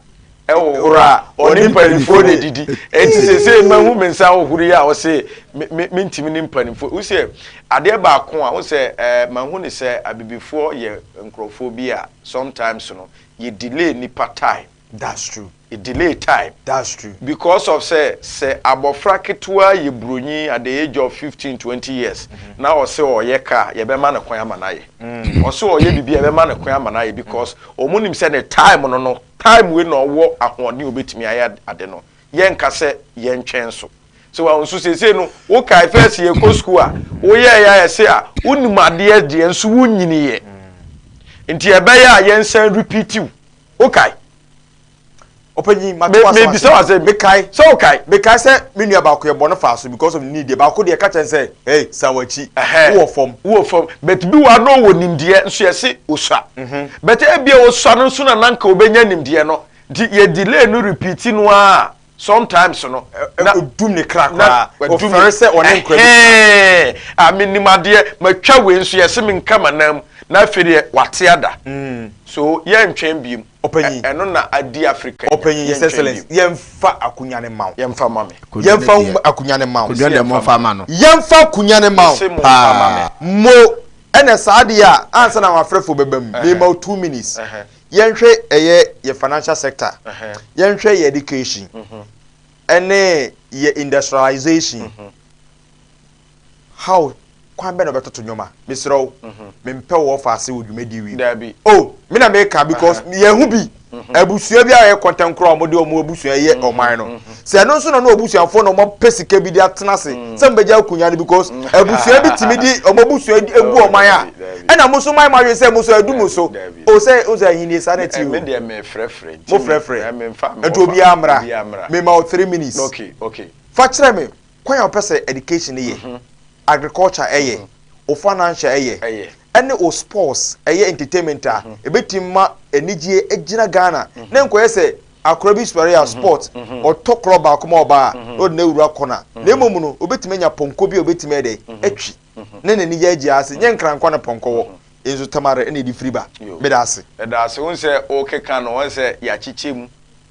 Ɛhohoro a, ɔne mpanimfoɔ na ɛdidi. Enti seesei mahu me nsa ahohoro yi a ɔse me, me, mentumi ne mpanimfoɔ. Wohu sɛ adeɛ baako a, wohu sɛ eh, mahu ne sɛ Abibifoɔ yɛ nkurɔfoɔ bi a sometimes no, yɛ delay nipa time. That's true. Yɛ delay time. That's true. Because of sɛ, sɛ abɔfra ketewa yɛ bronyi at the age of 15, 20 years na ɔse ɔyɛ car a, yɛbɛma no kwan ama no ayɛ. Ɔse ɔyɛ biribi a, yɛbɛma no kwan ama no ayɛ because wɔn nim sɛ ne time no no, time wei na ɔwɔ ahoɔden a ɔbɛtumi ayɛ ade no. Yɛnka sɛ yɛntwɛn so. So wahu nso seesei no, wokae first yɛkɔ school a, woyɛeɛ a yɛse a, wonim adeɛ deɛ nso wonyiniiɛ. Nti ɛbɛyɛ a yɛnsan repeat wo. Wokae? Ɔpanyin, mate w'asɛm ase. Mebisa wo asɛm. Mekae. Sɛ wokae? Mekae sɛ me nua baako yɛbɔ no faa so because of ne need deɛ. Baako deɛ ɛka kyerɛ no sɛ, hey, san w'akyi. Wowɔ fam. Wowɔ fam. But bi wɔ hɔ a na ɔwɔ nimdeɛ nso yɛse osua. But ebia osua no nso na na anka obenya nimdeɛ no. Nti yɛ delay no repeat no ara a, sometimes no na odum ne kra koraa ɔfɛre sɛ ɔne nkora bi tena a menim adeɛ matwa wei nso yɛse menka m'anan mu na afei deɛ wate ada mm. So yɛntwɛn biem. Ɔpanyin, ɛno na adi Africa. Ɔpanyin, His Excellence, yɛmfa akonya ne ma wo. Yɛmfa ma me. Yɛmfa akonya ne ma wo. Akonya deɛ momfa ma no. Yɛmfa akonya ne ma wo paa. Mo ɛna saa deɛ a ansa na wafrɛfo bɛba mu mema wo 2 minutes. Yɛnhwɛ ɛyɛ yɛ financial sector, yɛnhwɛ yɛ education ɛne yɛ industrialization, how kwan bɛ na ɔbɛtoto nneɛma. Mesrɛ wo, mempɛ wɔ ɔfa ase wɔ dwumadi wi. Dabi. Oh, me na meka because yɛn ho bi abusua bi a yɛ kɔntɛnkorɔ a wɔde wɔn abusua yɛ ɔman no sɛ ɛno nso na no abusuafoɔ na wɔn apɛ sika bi de atena ase sɛ mbɛgya akonnwa no because abusua bi tumi di wɔn abusua egu ɔman a ɛna mo nso man mo adwene sɛ mo nso adu mo so o sɛ o sɛ ahenni saa na ti o. Me deɛ me frɛfrɛ. Mo frɛfrɛ. Nti obiara mmra. Me ma o 3 minutes. Okay. Fa kyerɛ me kwan a wɔpɛ sɛ education yɛ, agriculture ɛyɛ, o financial ɛyɛ, ɛne o sports ɛyɛ, entertainment a ebetumi ma anigye gyina Ghana ne nkɔyɛ sɛ akora bi sɔre a sport ɔtɔ club baako ma ɔbaa na ɔde n'awura kɔna, na emom no obetumi anya pɔnkɔ bi a obetumi ɛdɛ atwi ne n'ani gye agye ase nyɛ nkrankwa na pɔnkɔ wɔ nso tamare ɛna edi firi ba. Meda ase. Ɛda ase. Wɔn sɛ ɔkeka no, wɔn sɛ yɛakyekyɛ mu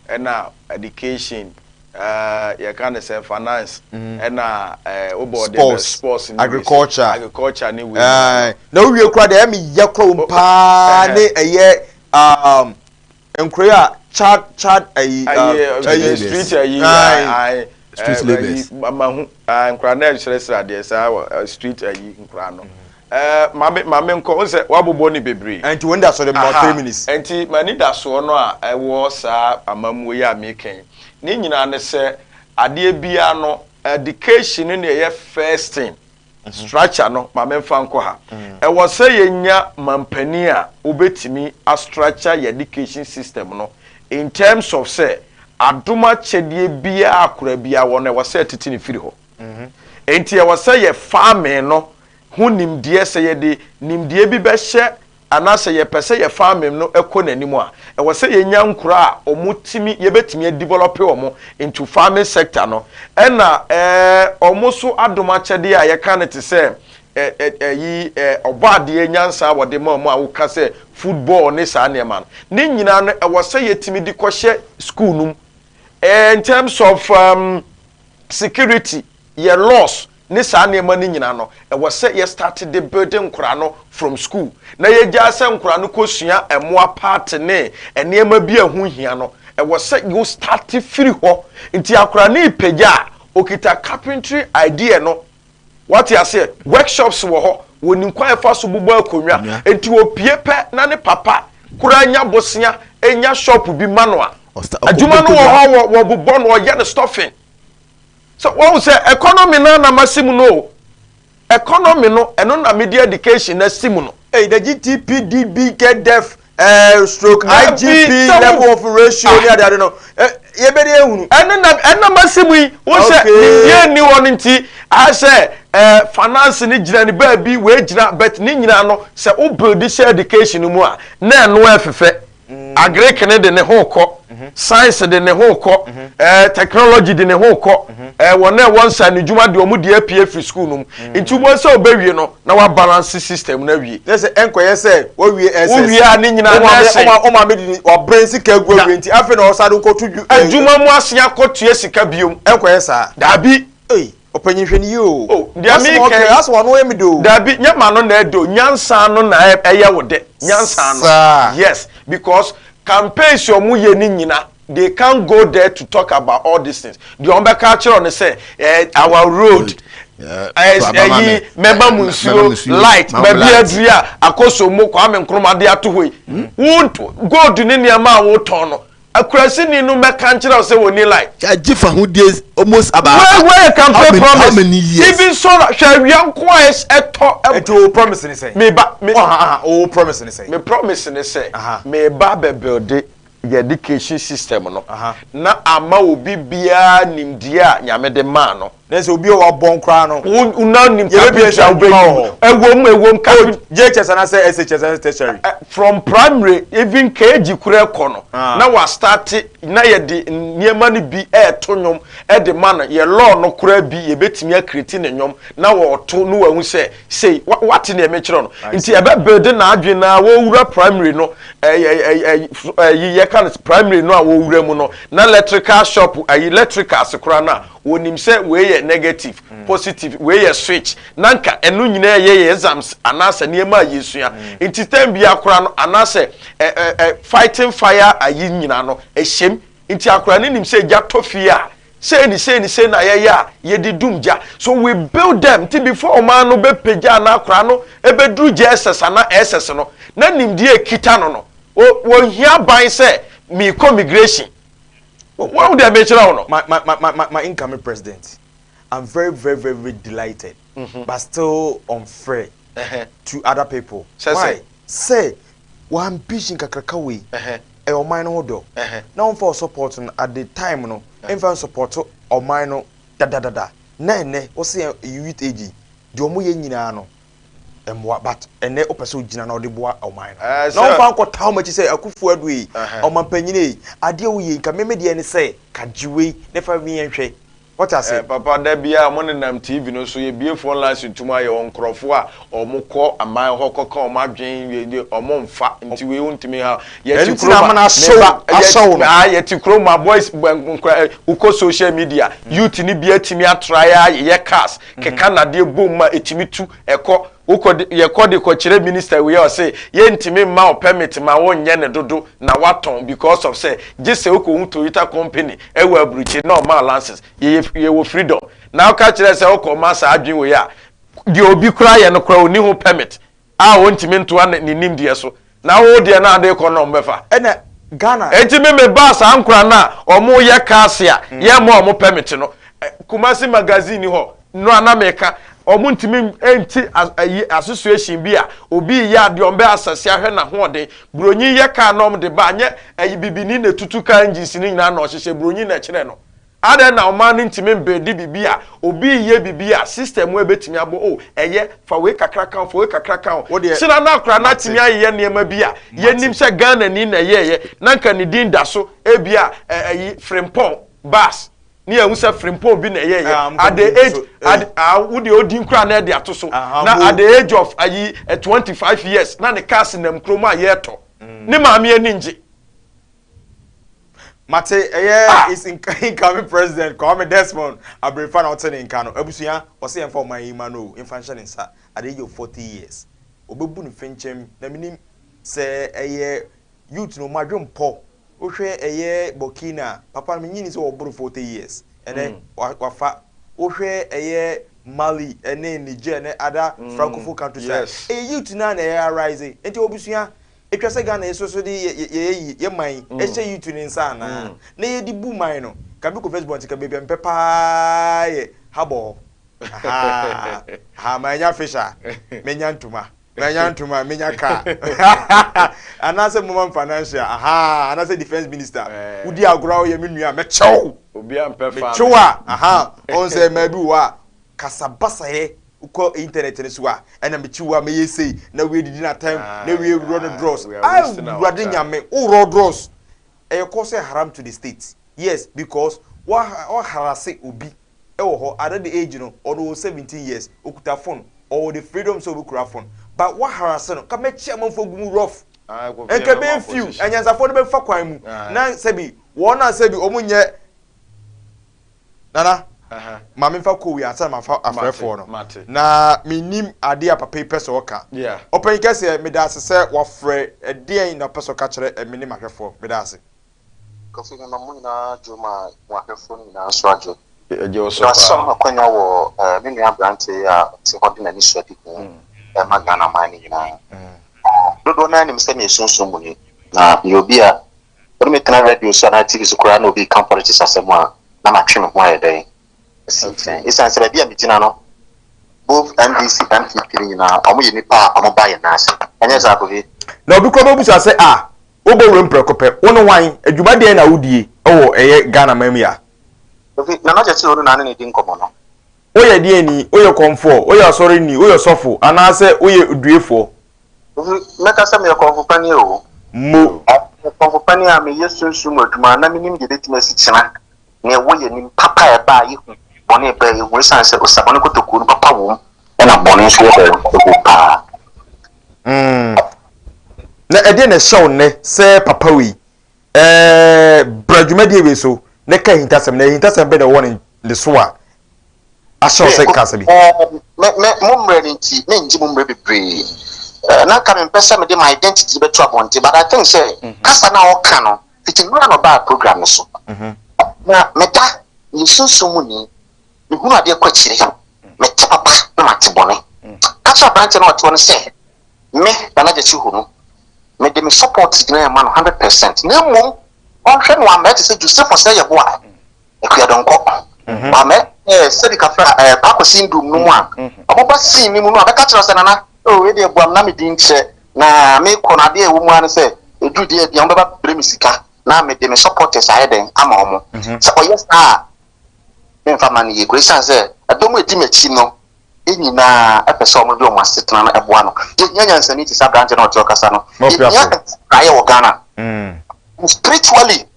ɛna education, yɛka ne sɛ finance, ɛna wobɔ ɔde sports, sports ne agriculture, agriculture ne wei. Na wowie kora deɛ ɛyɛ me yɛ kora wɔm paa ne ɛyɛ nkuro a child ayi ayi street ayi. Street labours. Mahu nkora na ɛsrɛsrɛ adeɛ saa wɔ street ayi nkora no. Maame, maame nkɔ n sɛ wabobɔ ne bebree. Nti wɔn da so de ma 3 minutes. Nti m'ani da soɔ no a ɛwɔ saa amammuo yi a meka yi ne nyinaa ne sɛ adeɛ biara no, education no na ɛyɛ first thing. Structure no, maame nfa nkɔ ha, ɛwɔ sɛ yɛnya mampanin a wobɛtumi astructure yɛ education system no in terms of sɛ adom akyɛdeɛ biara akora biara wɔ no, ɛwɔ sɛ ɛtete ne firi hɔ. Nti ɛwɔ sɛ yɛ farming no ho nimdeɛ, sɛ yɛde nimdeɛ bi bɛhyɛ anaasɛ yɛpɛ sɛ yɛ farming no kɔ n'anim a, ɛwɔ sɛ yɛnya nkora a wɔn timi yɛbɛtumi adevelop wɔn into farming sector no, ɛna wɔn nso adom akyɛdeɛ a yɛka no te sɛ ɛyi ɔbɔ adeɛ nyansa a wɔde ma wɔn a wɔka sɛ football ne saa nneɛma no ne nyinaa no, ɛwɔ sɛ yɛtumi de kɔhyɛ school no mu. In terms of security, yɛ laws ne saa nneɛma no nyinaa no, ɛwɔ sɛ yɛ start de building nkora no from school na yɛgyaa sɛ nkora no kɔsua mmoa party ne nneɛma bi a ɛho hia no. Ɛwɔ sɛ you start firi hɔ. Nti akora ne pagya a okita carpentry idea no, wate aseɛ, workshops wɔ hɔ, wɔnim kwan ɛfa so bobɔ akonnwa. Nti opie pɛ na ne papa koraa nya bosea nya shop bi ma no a, adwuma no wɔ hɔ, wɔ wɔbobɔ no, ɔyɛ no stuffing. So wɔn sɛ economy na na ma si mu no, economy no, ɛno na media education na si mu no. Hey, the GTP DB get def stroke IGP level of ratio ni ade ade no yɛbɛde ehunu. Ɛno na ɛna ma si mu yi wɔn sɛ nimdeɛ ni hɔ no, nti asɛ finance ni gyina ne baabi wei gyina, but ne nyinaa no sɛ o build hyɛ education mu a na ɛno ɛfefɛ. Agric ne de ne ho kɔ, science de ne ho kɔ, technology de ne ho kɔ, wɔn a ɛwɔ nsa ne dwuma de wɔn de apue firi school no mu. Nti wɔn sɛ ɔbɛwie no na wa balance system no awie. Ne sɛ ɛnkɔyɛ sɛ wawie SS. Wowie a ne nyinaa nursing. Ɔma ɔma mi di wabrɛ sika egu awie, nti afei na ɔsa de kɔto adwuma mu ase akɔtua sika biom. Ɛnkɔyɛ saa. Daabi. Ei, ɔpanyin, hwɛ ni yie o. Oh, deɛ mi kɛ asɔ wɔn yɛ mi de o. Daabi, nyɛ ma no na ɛdo nyansa no na ɛyɛ wo dɛ nyansa no. Saa. Yes, because campaigns ɔmo yɛ ne nyina, they can't go there to talk about all these things. Deɛ ɔmo bɛka akyerɛ ɔno sɛ our road, ɛyi mɛma mu nsuo, light, baabi aduri a Akosombo Kwame Nkrumah de ato hɔ yi, wo gold ne nneɛma a wotɔn no, akurasini no mɛka nkyerɛ wo sɛ wɔ ni light. Yagye fa ho die almost about. Where where campaign how promise? How many years? Even solar, hwɛ, awia nko a ɛtɔ. Nti o promise ni sɛ? Me ba me. Ɔha o promise ni sɛ? Me promise ni sɛ me ba bɛ build yɛ education system no na ama obi biara nimdeɛ a Nyame de maa no. Ne sɛ obi a wabɔ nkora no. Wo na nim carpentry a wobɛyi ɛwom ɛwom carpentry. JHS anaasɛ SHS anaasɛ tertiary? From primary, even KG kura ɛkɔ no, na wa start na yɛde nneɛma no bi ɛɛto nnwom ɛde ma no. Yɛ law no kura bi, yɛbɛtumi a create ne nnwom na wɔɔto no, wahu sɛ sei wate nea ɛmɛkyerɛ no. Nti ɛbɛ build n'adwene na wɔwura primary no, ɛyɛ ɛyɛ ɛyi yɛka no primary no a wɔwura mu no na electrical shop, ɛyi electricals kora no a wɔnim sɛ wei yɛ negative, positive, wei yɛ switch, na nka ɛno nyinaa yɛ yɛ exams anaasɛ nneɛma a yɛsua. Nti time bi akora no anaasɛ ɛ ɛ ɛ fighting fire ayi nyinaa no ɛhyɛm. Nti akora no nim sɛ gya tɔ fie a, sei ni sei ni sei na yɛyɛ a yɛde dum gya. So we build them. Nti before ɔman no bɛpagya ana akora no ɛbɛduru JSS ana SS no, na nimdeɛ ekita no, wɔhia ban sɛ miikɔ migration wɔn deɛ mekyerɛ wo no. My incoming president, I'm very, very, very, very delighted, but still unfair to other people. Why? Say, wɔ ambition kakraka wei, ɛyɛ ɔman no ho dɔ. Na wɔn fa support no at the time no, mfa support ɔman no dadadada. Na ɛnɛ, wɔsi youth age, deɛ wɔn yɛ nyinaa no, mmoa, but ɛnɛ wopɛ sɛ ogyina na ɔde boa ɔman no na wɔmfa nkɔtaa wɔn akyi sɛ Akufo Addo yi, ɔmanpanyin yi, adeɛ woyɛ nka mɛmɛ deɛ ne sɛ kagye wei ne fa mi yɛn hwɛ wɔte ase. Papa, da bia mo nenam TV no so, yɛbie phone lines ntum ayɛ wɔ nkurɔfoɔ a ɔmo kɔ aman hɔ kɔka ɔmo adwen, ɔmo nfa nti wei ntumi ha. Yɛte kurom ahyɛw no. Yɛte kurom a boys nkura wokɔ social media, youth ni bi atumi atra ya yɛ cars keka nadeɛ bom ma etumi tu ɛkɔ. Wokɔ yɛkɔ de kɔkyerɛ minister wei a, ɔsɛ yɛntumi mma wo permit ma wonyɛ ne dodo na watɔn because of sɛ gye sɛ wokɔhu Toyota company ɛwɔ aburukyi na ɔma license. Yɛyɛ yɛwɔ freedom na woka kyerɛ sɛ wokɔ ma saa adwene wei a, deɛ obi kora yɛ no kora ɔni ho permit a wɔntumi ntoa ne nimdeɛ so, na wo deɛ no ade kɔ no ɔmbɛfa. Ɛna Ghana. Eti mi ba saa nkora no a ɔmo yɛ cars a yɛn mo ɔmo permit no, Kumasi magazine ni hɔ no ana meka ɔmo ntumi nti ayi association bi a obi yɛ adeɛ ɔmo bɛ asase ahwɛ n'ahoɔden. Buronyi yɛ kaa na ɔmo de ba, anyɛ ɛyi bibini na etutu kaa engines ne nyinaa na ɔhyehyɛ buronyi na ɛkyerɛ no adan na ɔman no ntumi mbɛdi bibi a obi yɛ bibi a system mu ebetumi abɔ o ɛyɛ fa wei kakra kan, fa wei kakra kan o sina na akora na atumi ayeyɛ nneɛma bi a yɛnim sɛ Ghana ni na ɛyɛɛyɛ na nka ne din da so, ebi a ɛyi Frimpong bus ne yɛn sɛ Frimpong bi na ɛyɛɛyɛ at the age at ah, wo deɛ odi nkura na ɛde ato so na at the age of ayi 25 years na ne cars nam kurom a yɛretɔ, ne maame ani ngye. Mate. Ɛyɛ is incoming President Kwame Desmond Abrefa na ɔte ne nka no. Abusua, ɔsɛ yɛmfa ɔman yi ma no o, mfa nhyɛ ne nsa at the age of 40 years, ɔbɛbu ne fɛnkyɛm. Na menim sɛ ɛyɛ youth no ɔmo mpɔ. Wohwɛ ɛyɛ Burkina, papa no menyini sɛ wɔboro 40 years, ɛnɛ wafa. Wohwɛ ɛyɛ Mali ɛne Niger ne other francophone countries a ɛyɛ youth na ɛyɛ arise. Nti obusua, etwa sɛ Ghana yɛ soso de yɛ yɛ yɛ man ɛhyɛ youth ne nsa anaa na yɛde bu man no. Kabi kɔ Facebook nti ka beebi a mpɛ paa yɛ habɔ hɔ ha, ma nya fish a menya ntoma, menya ntoma, menya car anaasɛ moma financial aha anaasɛ defence minister. Wodi agorɔ a woyɛ me nua, mɛkyɛw. Obi a mpɛ fa. Mɛkyɛw a aha ɔn sɛ mmaa bi wɔ a kasabasayɛ. Wokɔ internet no so a, ɛna mekyi wo a mɛyɛ sei, na wei didi n'atɛm, na wei worɔ no drɔs. Awurade Nyame, worɔ drɔs. Ɛyɛ kɔ sɛ haram to the state. Yes, because wa harase obi ɛwɔ hɔ at that age no, ɔno wɔ 17 years, okuta phone, ɔwɔ the freedom sɛ obɛkura phone. But wa harase no, ka mɛkyi amanfoɔ gu mu rough. Nka bɛyɛ few, anyansafoɔ no bɛfa kwan mu. Na sɛbi, wɔn a sɛbi wɔn nyɛ Nana, ma memfa kɔ wei ansa na mafa afrɛfoɔ no. Na mennim adeɛ a papa yi pɛ sɛ ɔka. Ɔpanyin kɛseɛ, meda ase sɛ wafrɛ. Ɛdeɛn na wopɛ sɛ ɔka kyerɛ me ne m'ahwɛfoɔ? Meda ase. Kofi, mema mo nyinaa dwo ma mo ahwɛfoɔ no nyinaa nso adwo. Meda ase sɛ wama akwanya wɔ me nua aberanteɛ yi a ɔte hɔ de n'anisoadehu rema Ghana man no nyinaa. Dodoɔ no ara nim sɛ meyɛ sunsum muni, na meyɛ obi a Wode me tena radio so anaa TV so koraa na obi reka politics asɛm a, na matwe me ho ayɛ dɛn? Asi nkyɛn. Esiane sɛ baabi a megyina no, both NDC, NPP no nyinaa, wɔyɛ nnipa a wɔba yɛn nan ase. Ɛnyɛ saa, Kofi? Na obi koraa bɛbisa sɛ, Ah, wobɔ wuram prɛko pɛ, wo ne hwan? Adwuma deɛn na wodie wɔ ɛyɛ Ghana man mu yi a? Kofi, Nana Gyakye Onu na ne no di nkɔmmɔ no. Woyɛ deɛn ni? Woyɛ kɔmfoɔ? Woyɛ asɔreni? Woyɛ sɔfo? Anaasɛ woyɛ oduefoɔ? Kofi, Mɛka sɛ meyɛ kɔmfo panin o. Mo. Meyɛ kɔmfo panin a meyɛ sunsum mu adwuma na menim deɛ ɛbɛtumi asi kyena. Nea ɛwɔ yɛn anim, papa a ɛba a yɛhu, bɔne a ɛba a yɛhu. Esiane sɛ osabɔne kotokuo no papa wom ɛna bɔne nso yɛ dɛn? Ɛwom paa. Mm. Na ɛdeɛn na ɛhyɛ wo nnɛ sɛ papa wei ɛɛ bra dwumadie wei so na ka ahintasɛm na ahintasɛm bɛ na ɛwɔ ne ne so a ahyɛ wo sɛ ka asɛm yi. Me me mo mmerɛ no nti mengye mo mmerɛ bebree na nka mempɛ sɛ mede my identity bɛto abɔnten but I think sɛ kasa no a ɔka no fiti mmerɛ a na ɔbaa program no so na meda meyɛ sunsum mu ni mehunu adeɛ kɔ akyire mete papa na mate bɔne ka kyerɛ aberanteɛ no a ɔte hɔ no sɛ Me, Nana Gyakye Honu, mede me support gyina ma no 100% na mmom ɔnhwɛ no wammɛyɛ te sɛ Josephus Yeboah, Akua Donkor, wammɛyɛ te sɛ Sadi Kafra, eh, Paa Kwesi Nduom no mu a, ɔmo ba scene no mu no a, bɛka kyerɛ wo sɛ Nana, oh, wei deɛ boa me na me din nkyerɛ, na mekɔ no adeɛ a ɛwɔ mu ara ne sɛ, ɛduru deɛ bia ɔmo bɛba brɛ me sika na mede me supporters ayɛ dɛn ama ɔmo. Sɛ ɔyɛ saa a, memfa mma no yie koraa, ɛsiane sɛ ɛdɔm a ɛdi m'akyi no, nyinaa pɛ sɛ wɔde wɔn asetena no boa no. Yɛhia nyansani te sɛ aberanteɛ no a ɔte ɔkasa no. Yɛhia nsakraeɛ wɔ Ghana. Spiritually,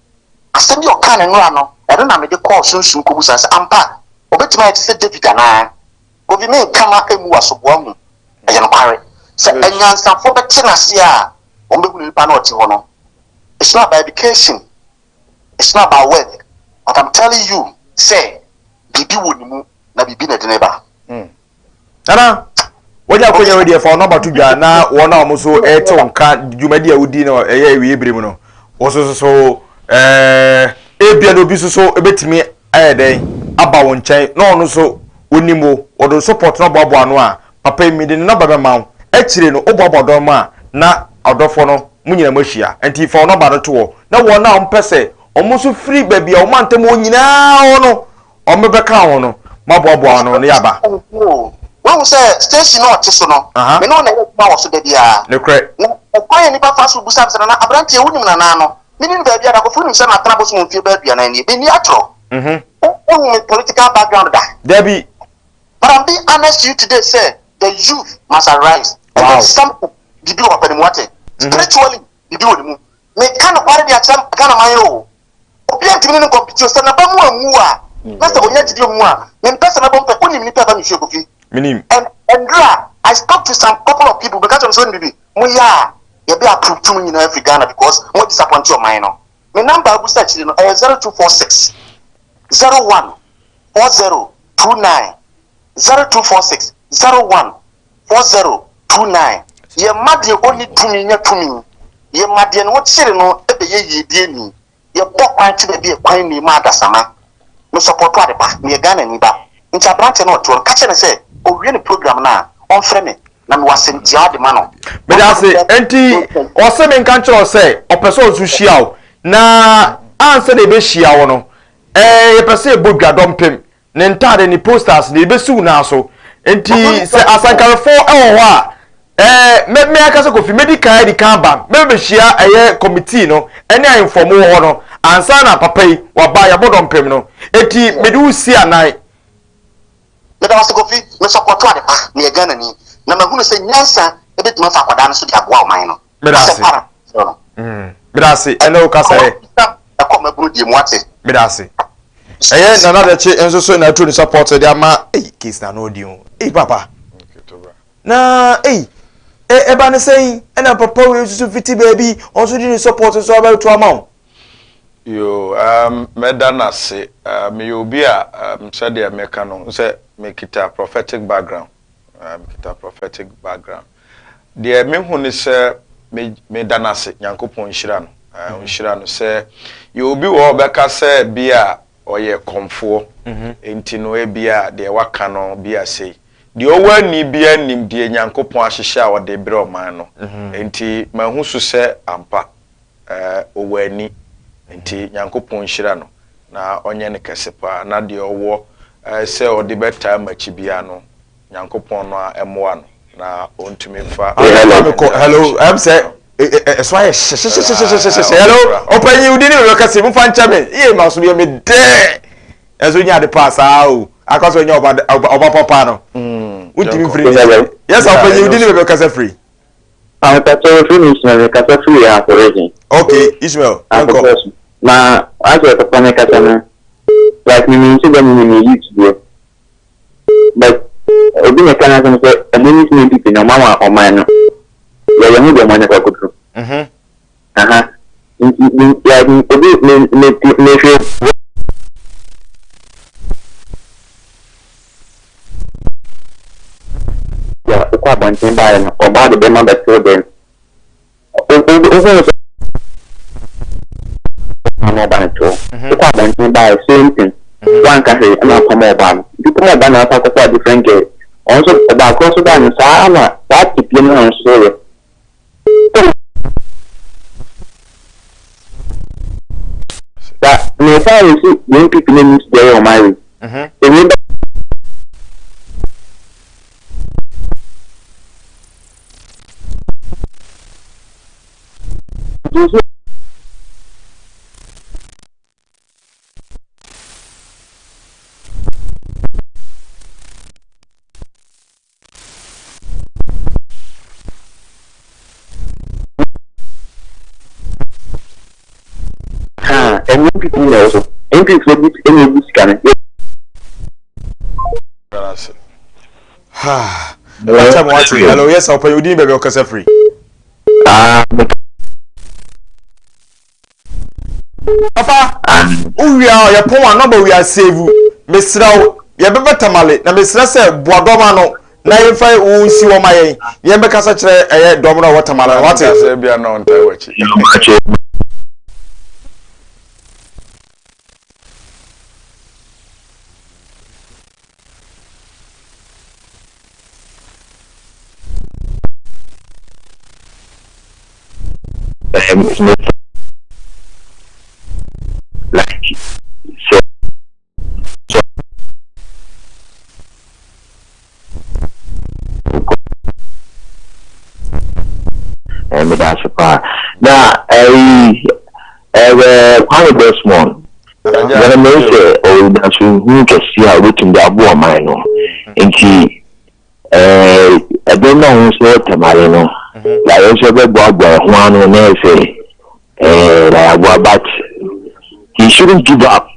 asɛm bi a ɔkaa no nnora no, ɛno na mede kɔɔ sunsum kɔbusaa sɛ, ampa, ɔbɛtumi ayɛ te sɛ David anaa? Kofi, menka ma ɛmmu w'asoboa hu. Ɛyɛ nokware. Sɛ anyansafoɔ bɛte no ase a, wɔbɛhunu nipa no a ɔte hɔ no. It's not about education. It's not about wealth. But I'm telling you sɛ biribi wɔ ne mu. na biribi na ɛde no ba. Nana, wagya akonya wei deɛ fa wo nɔmba to dwa na wɔn a wɔn nso ɛte wo nka dwumadi a wodi no ɛyɛ awie bere mu no wɔn nso so ɛɛ ebia na obi nso so ebetumi ayɛ dɛn aba wo nkyɛn na ɔno nso onim wo wɔde support no aboaboa ano a papa yi mede ne nɔmba bɛma wo akyire no woboaboa dɔm a na ɔdɔfoɔ no mo nyinaa mo ahyia nti fa wo nɔmba no to hɔ na wɔn a wɔpɛ sɛ wɔn nso firi baabi a wɔn mantam wɔ nyinaa hɔ no Wɔbɛka ho no, moaboaboa ano na yɛaba. Woahu sɛ station a ɔte so no, me ne wo na ɛyɛ adwuma wɔ so da biara. Nokorɛ. Na ɛkwan a nnipa fa so bisa me sɛ, Nana, aberanteɛ, wonim Nana no? Menni no baabiara da. Kofi, wonim sɛ matena Bosom mfeɛ bɛyɛ aduanan nie. Menni atorɔ. Woahu me political background da? Dabi. But I'm being honest to you today sɛ, the youth must arise. And there is something, biribi wɔ papa no mu, woate? Spiritually, biribi wɔ ne mu. Meka nokware de akyerɛ Ghana man o. Obiara ntumi ne no nkɔmpiti o. Sɛ n'aba mu ammu a, na sɛ onya gyidi wɔ mu a, mempɛ sɛ mɛbɔ mpae. Wonim nnipa a ɛba me fie, Kofi? Menim. And ɛndura, I spoke to some couple of people, meka kyerɛ wɔn sɛ, wonim biribi? Moyɛ a, yɛbɛ approve mo nyinaa afiri Ghana because mo disappoint ɔman no. Me number a wobusa akyire no, ɛyɛ 0246 01 40 29. 0246 01 4029. Yɛmma deɛ ɔnni tumi nya tumi. Yɛma deɛ ne ho kyere no bɛyɛ yiedie ni. Yɛbɔ kwan to baabi a kwan nni ma adasamma. Me sɔpɔto ade pa, meyɛ Ghanani ba. Nti aberanteɛ no a ɔte hɔ no, ka kyerɛ no sɛ ɔwie ne program no a, ɔmfrɛ me na mewɔ asɛm tiawa de ma no. Meda ase. Enti ɔse menka nkyerɛ wo sɛ ɔpɛ sɛ ɔnso hyia wo. Na ansa na yɛbɛhyia wo no, eh, yɛpɛ sɛ yɛbɔ dwa dɔmpem. Ne ntaade, ne posters no, yɛbɛsi wo nan so. Nti sɛ asankarefoɔ wɔ hɔ a, ɛɛ mɛ mɛ akasa Kofi, mɛdi kan adi kan aba, mɛbɛhyia ɛyɛ committee no ɛne ahemfo a wɔwɔ hɔ no, ansa na papa yi waba, yɛabɔ dɔmpem no. Enti mede wo si anan. Meda wo ase Kofi, me sɔpɔto ade pa, meyɛ Ghanani, na mahunu sɛ nyansa bɛtumi afa akwadaa no so de aboa ɔman no. Meda ase. Asɛm pa na mesrɛ no. Meda ase, ɛne wo kasa ɛ. Ɛkɔ mmabunu deɛ mu ate. Meda ase. Ɛyɛ Nana Adakye nso so na atu ne support de ama ei case na no ɔdi o. Ei papa. Na ei ɛba ne sɛn ɛna papa wei nso so fiti baabi ɔnso de ne support nso abɛto ama wo. Yoo um mɛda no ase. Uh, meyɛ obi a um sɛdeɛ meka no sɛ mekita prophetic background. Uh, mekita prophetic background. Deɛ mehu ne sɛ me meda no ase Nyankopɔn nhyira no. Uh, nhyira no sɛ yɛ obi wɔ hɔ ɔbɛka sɛ bi a ɔyɛ kɔmfoɔ. Enti no ebia deɛ waka no bi a sei. Deɛ ɔwɔ ani biara nim deɛ Nyankopɔn ahyehyɛ a ɔde brɛ ɔman no. Enti mahu so sɛ ampa eh, ɔwɔ ani, nti Nyankopɔn nhyira no na ɔnyɛ no kɛse paa, na deɛ ɔwɔ eh, sɛ ɔde bɛtaa makyi biara no, Nyankopɔn no ara mmoa no na ɔntumi mfa Hello, mekɔ, hello, ɛm sɛ ɛso ayɛ hyehyehyehyehyehye. Hello, ɔpanyin, wodi ne bɛbɛ kɛse, mofa nkyɛ me, yie ma so yɛ me dɛ. Ɛso nyɛ ade paa saa o, akɔ so nyɛ ɔba ɔba papa no. Wontumi mfiri ne. Yes, ɔpanyin, wodi ne bɛbɛ kɛse firi. Ahopɛtɔ efiri mi Ismail mi kasa firi Ahafo region. Okay Ismail yɛnkɔ. Ahafo so na asɛ papa ne kasa no like mi mi nso dɛ mi mi youth deɛ but obi na ɛka n'asɛm sɛ ɛmo ne sini pipi na ɔmo ama ɔman no yɛ yɛn ho deɛ ɔmo anyɛ kɔ akɔduru. Aha nti like obi me me me hwɛ. Bia wokɔ abɔnten baeɛ no ɔbaa de bɛma bɛtoo dɛm wohu sɛ na ɔba no too wokɔ abɔnten baeɛ same thing wanka hwee ɛna apam ɔbaa no nti pam ɔbaa no asa akɔfa different girl ɔno nso ɔbaa korɔ so baa no saa na saa tepie no na ɔno nso yɛ. Sa me fa we si the NPP ne news deɛ yɛ ɔman wei. Ewie ba. Haa ɛno NPP na ɛwɔ so NPP foɔ bi ɛna egu sika no. Mpakyɛ mo wate. Hello, yes, ɔpɛ odin baabi ɔkasa firi. Ah, Papa, wowie a yɛpɔn a nɔmba wie a save. Mesrɛ wo, yɛbɛbɛ Tamale na mesrɛ sɛ boa dɔm ano na yɛmfa wo nsi hɔ ma yɛn. Yɛn bɛkasa kyerɛ ɛyɛ dɔm no a ɛwɔ Tamale no, wate? Kasa bia na ɔntaa w'akyi. Like sɛ sɛ ɛɛ meda ase paa na ɛyi ɛɛ Kwame Desmond yɛn mɛ sɛ ɔwɔ daso hu kɛse a obetumi de aboa ɔman no nti. Ɛɛ, ɛdɔm no a wɔn nso wɔ Tamale no, na yɛn nso yɛbɛboaboa yɛn ho ano na yɛ sɛ ɛɛ na yɛaboa but he shouldn't give up.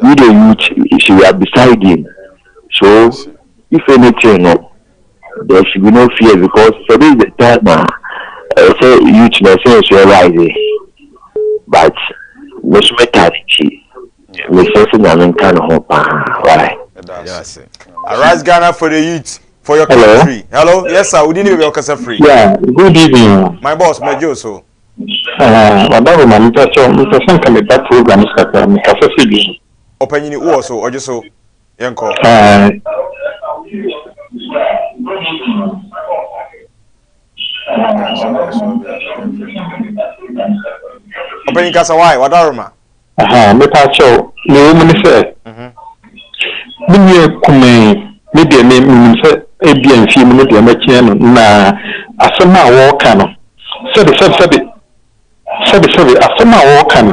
We the youth, so we are beside him. So if anything no, there should be no fear because so this is the time a ɛsɛ sɛ youth na ɛsɛ yɛn so yɛ rise. But me nso mɛtaa n'akyi. Mesrɛ sɛ Nyame nka ne ho paa wai. Arise Ghana for the youth for your Hello. country. Hello, yes sir. Wodi ni baabi a ɔkasa firi. Yeah, good evening. My boss, mɛgye o so. Wadaro ma mepɛ sɛ mepɛ sɛ nka meba program so kakra mekasa firi bi. Ɔpanyini wowɔ so ɔgye so yɛnkɔ. Ɔpanyin kasa why wadaro ma. Ahaa, mepaakyɛw, nea ɛwɔ mu ne sɛ, me nua kumaa yi, me deɛ me menim sɛ ebia mfie mu no deɛ mɛkyea no, na asɛm a wɔreka no, sɛbe sɛbe sɛbe, sɛbe sɛbe, asɛm a wɔreka no,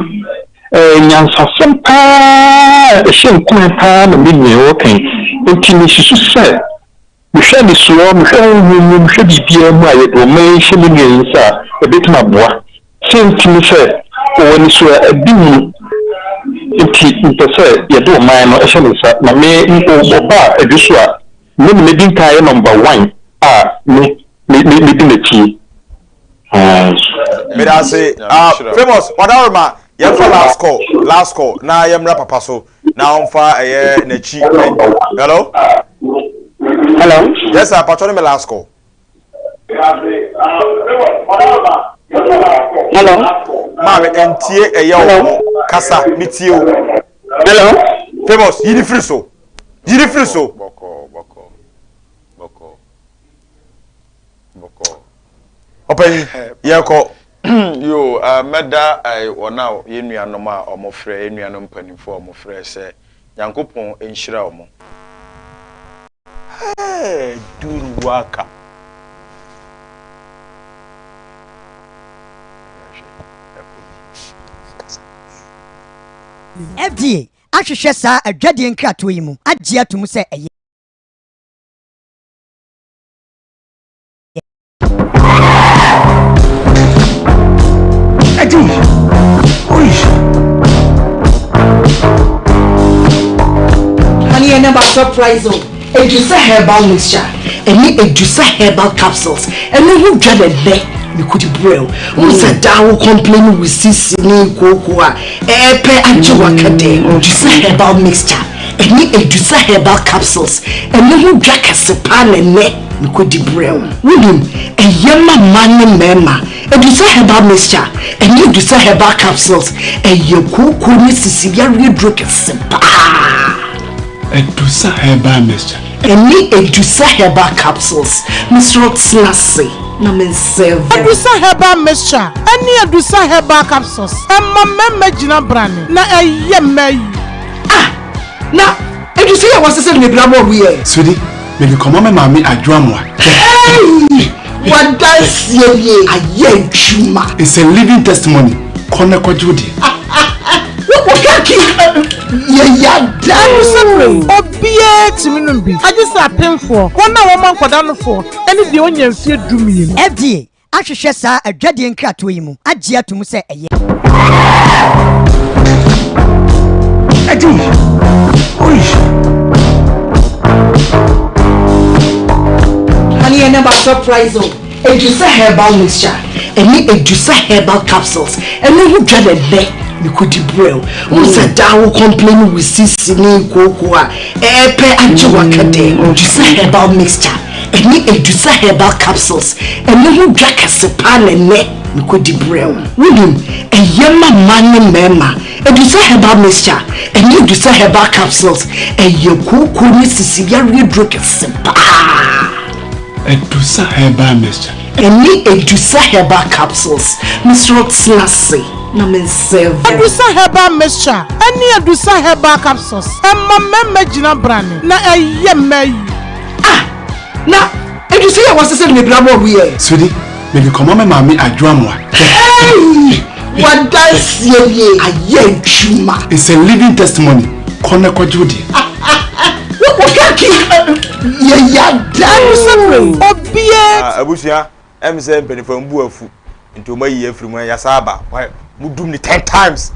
Ɛyɛ nyansasɛm paa a ɛhyɛ nkuran paa na me nua yi ɔreka yi. Enti mesusu sɛ, mehwɛ anisoɔ, mehwɛ honhom mu, mehwɛ biribiara mu a, yɛde ɔman yi hyɛ me nua yi nsa a, ɛbɛtumi aboa. Sei nti ne sɛ, ɔwɔ anisoadehu nti mepɛ sɛ yɛde ɔman no hyɛ ne nsa. Na me, ɔba a, ɛdwo so a, me na mɛdi nkan ayɛ number one a me, me, me, medi n'akyi. Meda ase. Ah, famous, wadaroma, yɛmfa last call, last call, na yɛmmra papa so, na ɔmfa ɛyɛ n'akyi. Hello? Hello? Yes, sir, patro ne me last call. Hello? Maame, ɛntie ɛyɛ wo ho, kasa, metie o. Hello? Famous, yi ne firi so, yi ne firi so. Bɔkɔɔ, bɔkɔɔ, bɔkɔɔ. Bɔkɔɔ. Ɔpanyin, yɛkɔ. Yoo, eh, mɛda eh, wɔn a yɛn nuanom a wɔfrɛ, yɛn nuanom mpanimfoɔ a wɔfrɛ sɛ Nyankopɔn nhyira wɔn. Hey, Duruwaka. FDA ahwehwɛ saa adwadie nkratoɔ yi mu agye ato mu sɛ ɛyɛ. Honey, I never surprise o. Edusa herbal mixture ɛne Edusa herbal capsules ɛno ho dwa na ɛnɛ mekɔdi brɛ o. Wohu sɛ daa wo complain wo sisi ne kooko a ɛɛpɛ agye waka dɛ. Edusa herbal mixture Ɛne Adusa herbal capsules, ɛno ho dwa kɛse paa na ɛnnɛ mekɔdi brɛ wo. Wonim, ɛyɛ ma mmaa ne mmarima. Adusa herbal mixture ɛne Adusa herbal capsules, ɛyɛ kooko ne sisi yareɛ duro kɛse paa. Adusa herbal mixture. Ɛne Adusa herbal capsules, mesrɛ wo tena ase na me nsɛve wo. Adusa herbal mixture ɛne Adusa herbal capsules, ɛma mmarima gyina brane na ɛyɛ mmaa yie. Ah! Na ɛdu sɛ yɛ wɔsesɛ no mebira bɔɔ yɛ. Sweetie, mede kɔma me maame Adwoa Amoah. Hey! Wadanseɛ nie ayɛ adwuma. It's a living testimony. Kɔ na kɔgye wo deɛ. Woka ki yɛ yada. Ɛno obiara tumi nom bi, agye sɛ apemfoɔ, wɔn a wɔma nkwadaa nofoɔ, ne deɛ ɔnya mfeɛ dumienu. FDA ahwehwɛ saa adwadie nkratoɔ yi mu agye ato mu sɛ ɛyɛ. Honey, I never surprise o. Edusa herbal mixture ɛne Edusa herbal capsules ɛno ho dwa na ɛnɛ mekɔdi brɛ o. Wohu sɛ daa wo complain wo sisi ne kooko a ɛɛpɛ agye waka dɛ. Edusa herbal mixture Ɛne Adusa herbal capsules, ɛno ho dwa kɛse paa na ɛnnɛ mekɔdi brɛ wo. Wonim, ɛyɛ ma mmaa ne mmarima. Adusa herbal mixture ɛne Adusa herbal capsules, ɛyɛ kooko ne sisi yareɛ duro kɛse paa. Adusa herbal mixture. Ɛne Adusa herbal capsules, mesrɛ wo tena ase na me nsɛve wo. Adusa herbal mixture ɛne Adusa herbal capsules, ɛma mmarima gyina brane na ɛyɛ mmaa yie. Ah! Na edu sɛ yɛ wɔsesɛ no mebira bɔɔ mu yɛ. Sweetie, mede kɔma me maame Adwoa Amoah. Hey! Wadanseɛ nie ayɛ adwuma. It's a living testimony. Kɔ na kɔgye wo deɛ. Woka ki yɛ yada o. Obiara. Ah, abusua, ɛm sɛ mpanyinfoɔ mbu afu nti wɔn ayi afiri mu yasa aba. Why? Mo dum ne ten times.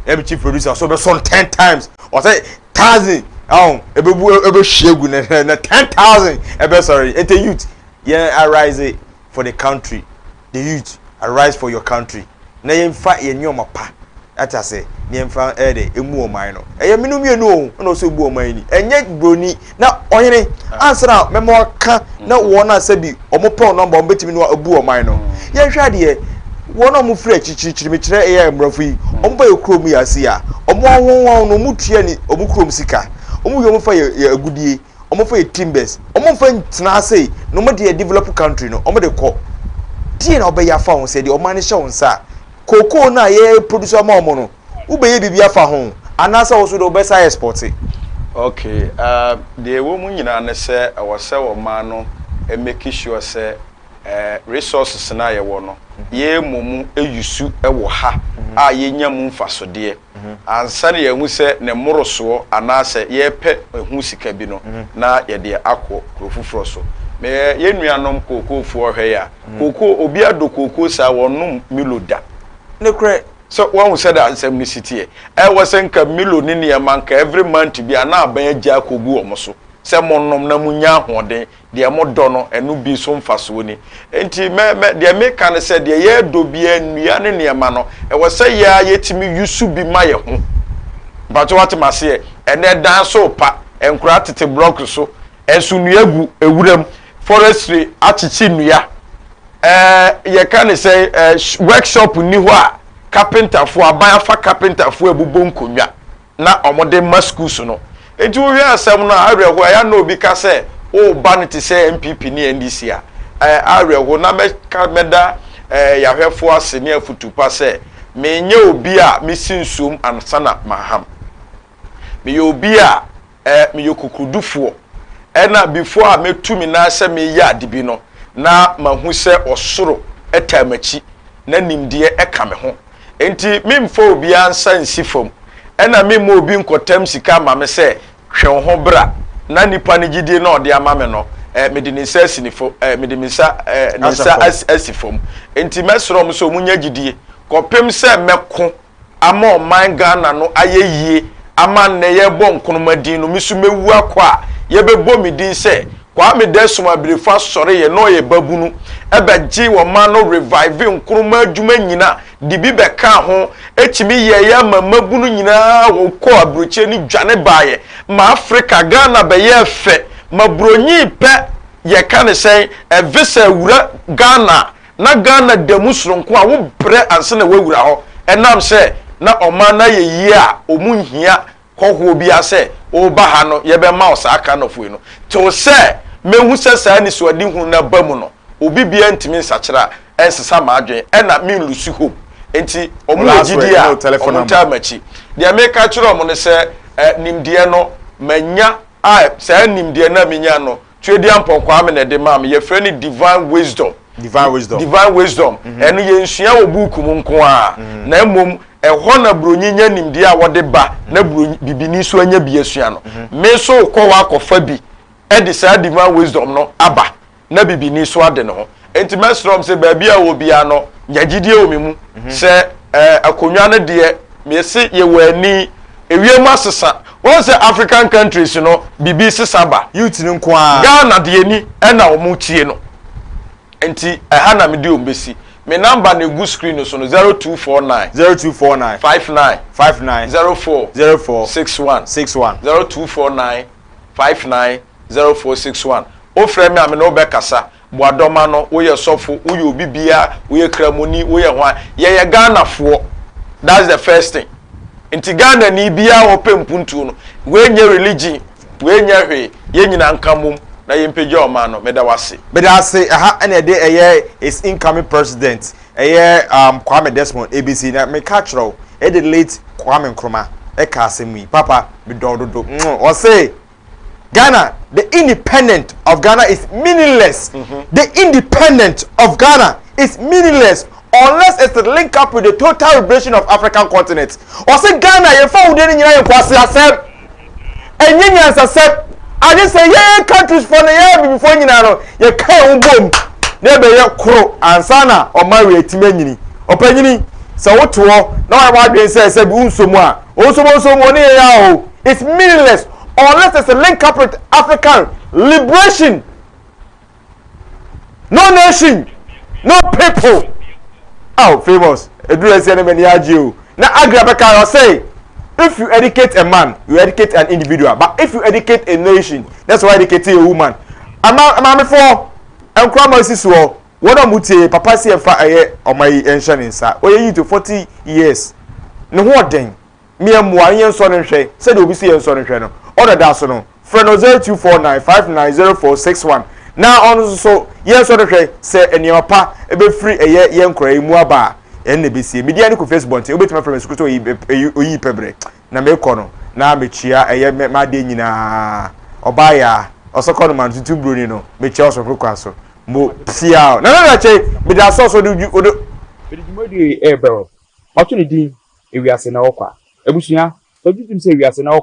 Ɛm chief producer so bɛsɔ no ten times. Ɔsɛ thousand ahun ebebu ebehwie gu na na 10,000 ɛbɛsɔre. Nti youth yɛn arise for the country. The youth arise for your country. Na yɛn fa yɛn nneɛma pa ate ase na yɛn fa ɛyɛ dɛ emu ɔman no. Ɛyɛ menu mmienu o ɛna ɔsɛ ebu ɔman ni. Ɛnyɛ broni na ɔhene ansa na mɛma waka na wɔn a sɛbi wɔn pɛ wɔn nɔmba wɔn bɛtumi no abu ɔman no. Yɛnhwɛ adeɛ wɔn a wɔn firi akyirikyiri mekyerɛ ɛyɛ mmorɔfo yi wɔn ba yɛ kurom yɛ ase a wɔn ahohoaho no wɔn tua ni wɔn kurom sika wɔn wie wɔn fa yɛ yɛ agudie wɔn fa yɛ timbers wɔn mfa ntena ase na wɔn de yɛ develop country no wɔn de kɔ deɛ na wɔbɛyɛ afa ho sɛ deɛ ɔman no hyɛ wɔn nsa a kookoo no a yɛ produce ama wɔn no wobɛyɛ biribi afa ho anaasɛ wo so de wobɛsa export. Okay, uh, deɛ ɛwɔ mu nyinaa ne sɛ ɛwɔ sɛ ɔman no make sure sɛ. Eh, resources no a yɛwɔ no, yɛmmɔ mu use wɔ ha a yɛnya mu mfasodeɛ ansa na yɛahu sɛ ne mmorosoɔ anaasɛ yɛrepɛ ɛho sika bi no na yɛde akɔ kuro foforɔ so. Me yɛn nuanom kookoofoɔ hwɛ yɛ a, kookoo, obi adɔ kookoo saa wɔnnom Milo da. Nokorɛ. Sɛ woahu sɛdeɛ asɛm no si teɛ? Ɛwɔ sɛ nka Milo ne nneɛma nka every month bi a na aban agya akɔgu wɔn so sɛ monnom na monnya ahoɔden Deɛ modɔ no, ɛno bi so mfasoɔ ni. Enti mɛ, mɛ, deɛ meka ne sɛ, deɛ yɛredɔ biara, nnua ne nneɛma no, ɛwɔ sɛ yɛn ara yɛtumi use bi ma yɛn ho. Mpakyɛ woate m'aseɛ? Ɛnnɛ dan so repa, nkoraa tete blocks so, ɛnso nnua gu wuram, forestry akyekye nnua, ɛɛ, yɛka ne sɛn, ɛɛ, workshop nni hɔ a carpenterfoɔ, aban afa carpenterfoɔ abobɔ nkonnwa. na wɔde ma schools no. Nti wohwɛ asɛm no a awerɛhoɔ ɛyɛ a na obi ka sɛ woba no te sɛ NPP ne NDC a, ɛɛ awerɛhoɔ na mɛka mɛda ɛɛ yɛahwɛfoɔ ase ne afutu pa sɛ menyɛ obi a mesi nsuom ansa na maham. Meyɛ obi a ɛɛ meyɛ kokodufoɔ ɛna before a mɛtu me nan sɛ meyɛ ade bi no na mahu sɛ ɔsoro taa m'akyi na nimdeɛ ka me ho. Enti memfa obiara nsa nsi fam, ɛna memma obi nkɔtam sika mma me sɛ, Twe wo ho bra, na nipa no gyidie no a ɔde ama me no, eh, mede ne nsa asi ne fam, eh, mede me nsa, eh, ne nsa asi, asi fam. Enti mɛsrɛ wɔn sɛ wɔnnya gyidie kɔpem sɛ mɛko ama ɔman Ghana no ayɛ yie ama nnɛ yɛrebɔ Nkrumah din no, me nso mɛwu akɔ a, yɛbɛbɔ me din sɛ Kwame Desmond Abirifa sɔreeɛ na ɔyɛ babunu bɛgyee ɔman no revive Nkrumah adwuma nyina de bi bɛkaa ho tumi yɛeɛ ama mmabunu nyinaa wɔkɔɔ aburokyire no dwane baeɛ ma Africa Ghana bɛyɛɛ fɛ ma buronyi pɛ yɛka ne sɛn visa awura Ghana na Ghana da mu soronko a wo brɛ ansa na wawura hɔ ɛnam sɛ na ɔman no ayɛ yie a ɔmu nhia hɔhoɔ biara sɛ woreba ha no yɛbɛma wo saa kind of wei no till sɛ mɛhu sɛ saa anisoadehunu no aba mu no obi biara ntumi nsakyera ɛnsesa m'adwene ɛna me nlusi hope nti wɔn wɔ gyidie a wɔn ntaa m'akyi deɛ meka kyerɛ wɔn no sɛ eh, nimdeɛ no manya a saa nimdeɛ no a menya no Tweduampɔn Kwame na ɛde maa me yɛfrɛ no divine wisdom Divine wisdom. Divine wisdom. Mhm. Ɛno yɛnsua wɔ buuku mu nko ara mhm. na mmom ɛhɔ na buronyi nya nimdeɛ a wɔde ba na buronyi bibini nso anya bi asua no. Mhm. Me nso kɔ hɔ akɔfa bi ɛde saa divine wisdom no aba na bibini nso ade ne ho. Nti mɛsrɛ wɔn sɛ baabi a wɔ biara no nya gyidie wɔ me mu sɛ ɛɛ akonnwa no deɛ mese yɛwɔ ani ewiem asesa wɔn sɛ African countries no bibi sesa ba. Youth no nko ara. Ghana deɛ ni ɛna wɔn tie no. Nti ɛha na mede wɔn bɛsi. Me number na ɛgu screen no so no, 0249. 0249. 59. 59. 04. 04. 61. 61. 0249 59 0461. Wofrɛ me a me ne wo bɛkasa. Boadɔma no, woyɛ sɔfo, woyɛ obi biara, woyɛ kramoni, woyɛ hwan. Yɛyɛ Ghanafoɔ. That's the first thing. Nti Ghanani biara a ɔpɛ mpuntuo no, wei nyɛ religion, Wei nyɛ hwee, yɛn nyinaa nka mmom na yɛmpagya ɔman no. Meda wo ase. Meda ase, ɛha ɛna yɛde ɛyɛ his incoming president ɛyɛ um, Kwame Desmond ABC na meka kyerɛ wo ɛde late Kwame Nkrumah ɛka asɛm yi papa medɔ wo dodo mm, ɔse Ghana the independent of Ghana is meaningless mm -hmm. the independent of Ghana is meaningless unless it's linked up with the total liberation of African continent ɔse Ghana yɛfa wo deɛ no nyinaa yɛ nkwasi asɛm Ɛnyɛ nyansasɛm. Agye sɛ yɛn countries foɔ no, yɛn abibifoɔ nyinaa no, yɛka yɛn ho bom na yɛbɛyɛ koro ansa na ɔman wei atumi anyini. Ɔpanyini, sɛ wote hɔ na wayɛ w'adwene sɛ sɛ bi wonsɔ mu a, onsɔ mu onsɔ mu ɔne yɛn a o. It's meaningless unless there's a link up with African liberation. No nation, no people. Oh, famous. Eduru ɛsɛ ne m'ani agye o. Na Agra bɛka ɔsɛ if you educate a man, you educate an individual. But if you educate a nation, that's why educate a woman. Ama maamefoɔ nkora ma si soɔ wɔn a wɔtie papa si ɛfa ɛyɛ ɔma yi nhyɛ ne nsa. Ɔyɛ yi to 40 years. Ne ho ɔden. Me mmoa no yɛnsɔ no nhwɛ sɛdeɛ obi se yɛnsɔ no nhwɛ no. Ɔna da so no, frɛ no 0249 590461 na ɔno nso so yɛnsɔ no hwɛ sɛ nneɛma pa bɛfiri ɛyɛ yɛn nkwadaa yi mu aba a, ɛno na ɛbɛsie. Me din ne Kofi Asubɔnten, wobɛtumi afrɛ me Sukuto Oyi Pɛbrɛ. Na mekɔ no, na mekyia ɛyɛ m'adeɛ nyinaa. Ɔbaa yaa, ɔsɔkɔ no ma no, tutu buroni no, mekyia ɔsɔfo kwan so. Mo psiaw. Nana Dakyɛ, mede asɔɔsɔ de ode. Mede dwumadie yi rebrɛ wo. Mato ne din Ewiase na Ɔkwa. Abusua, sɛ wogye tom sɛ wiase na ɔkwa.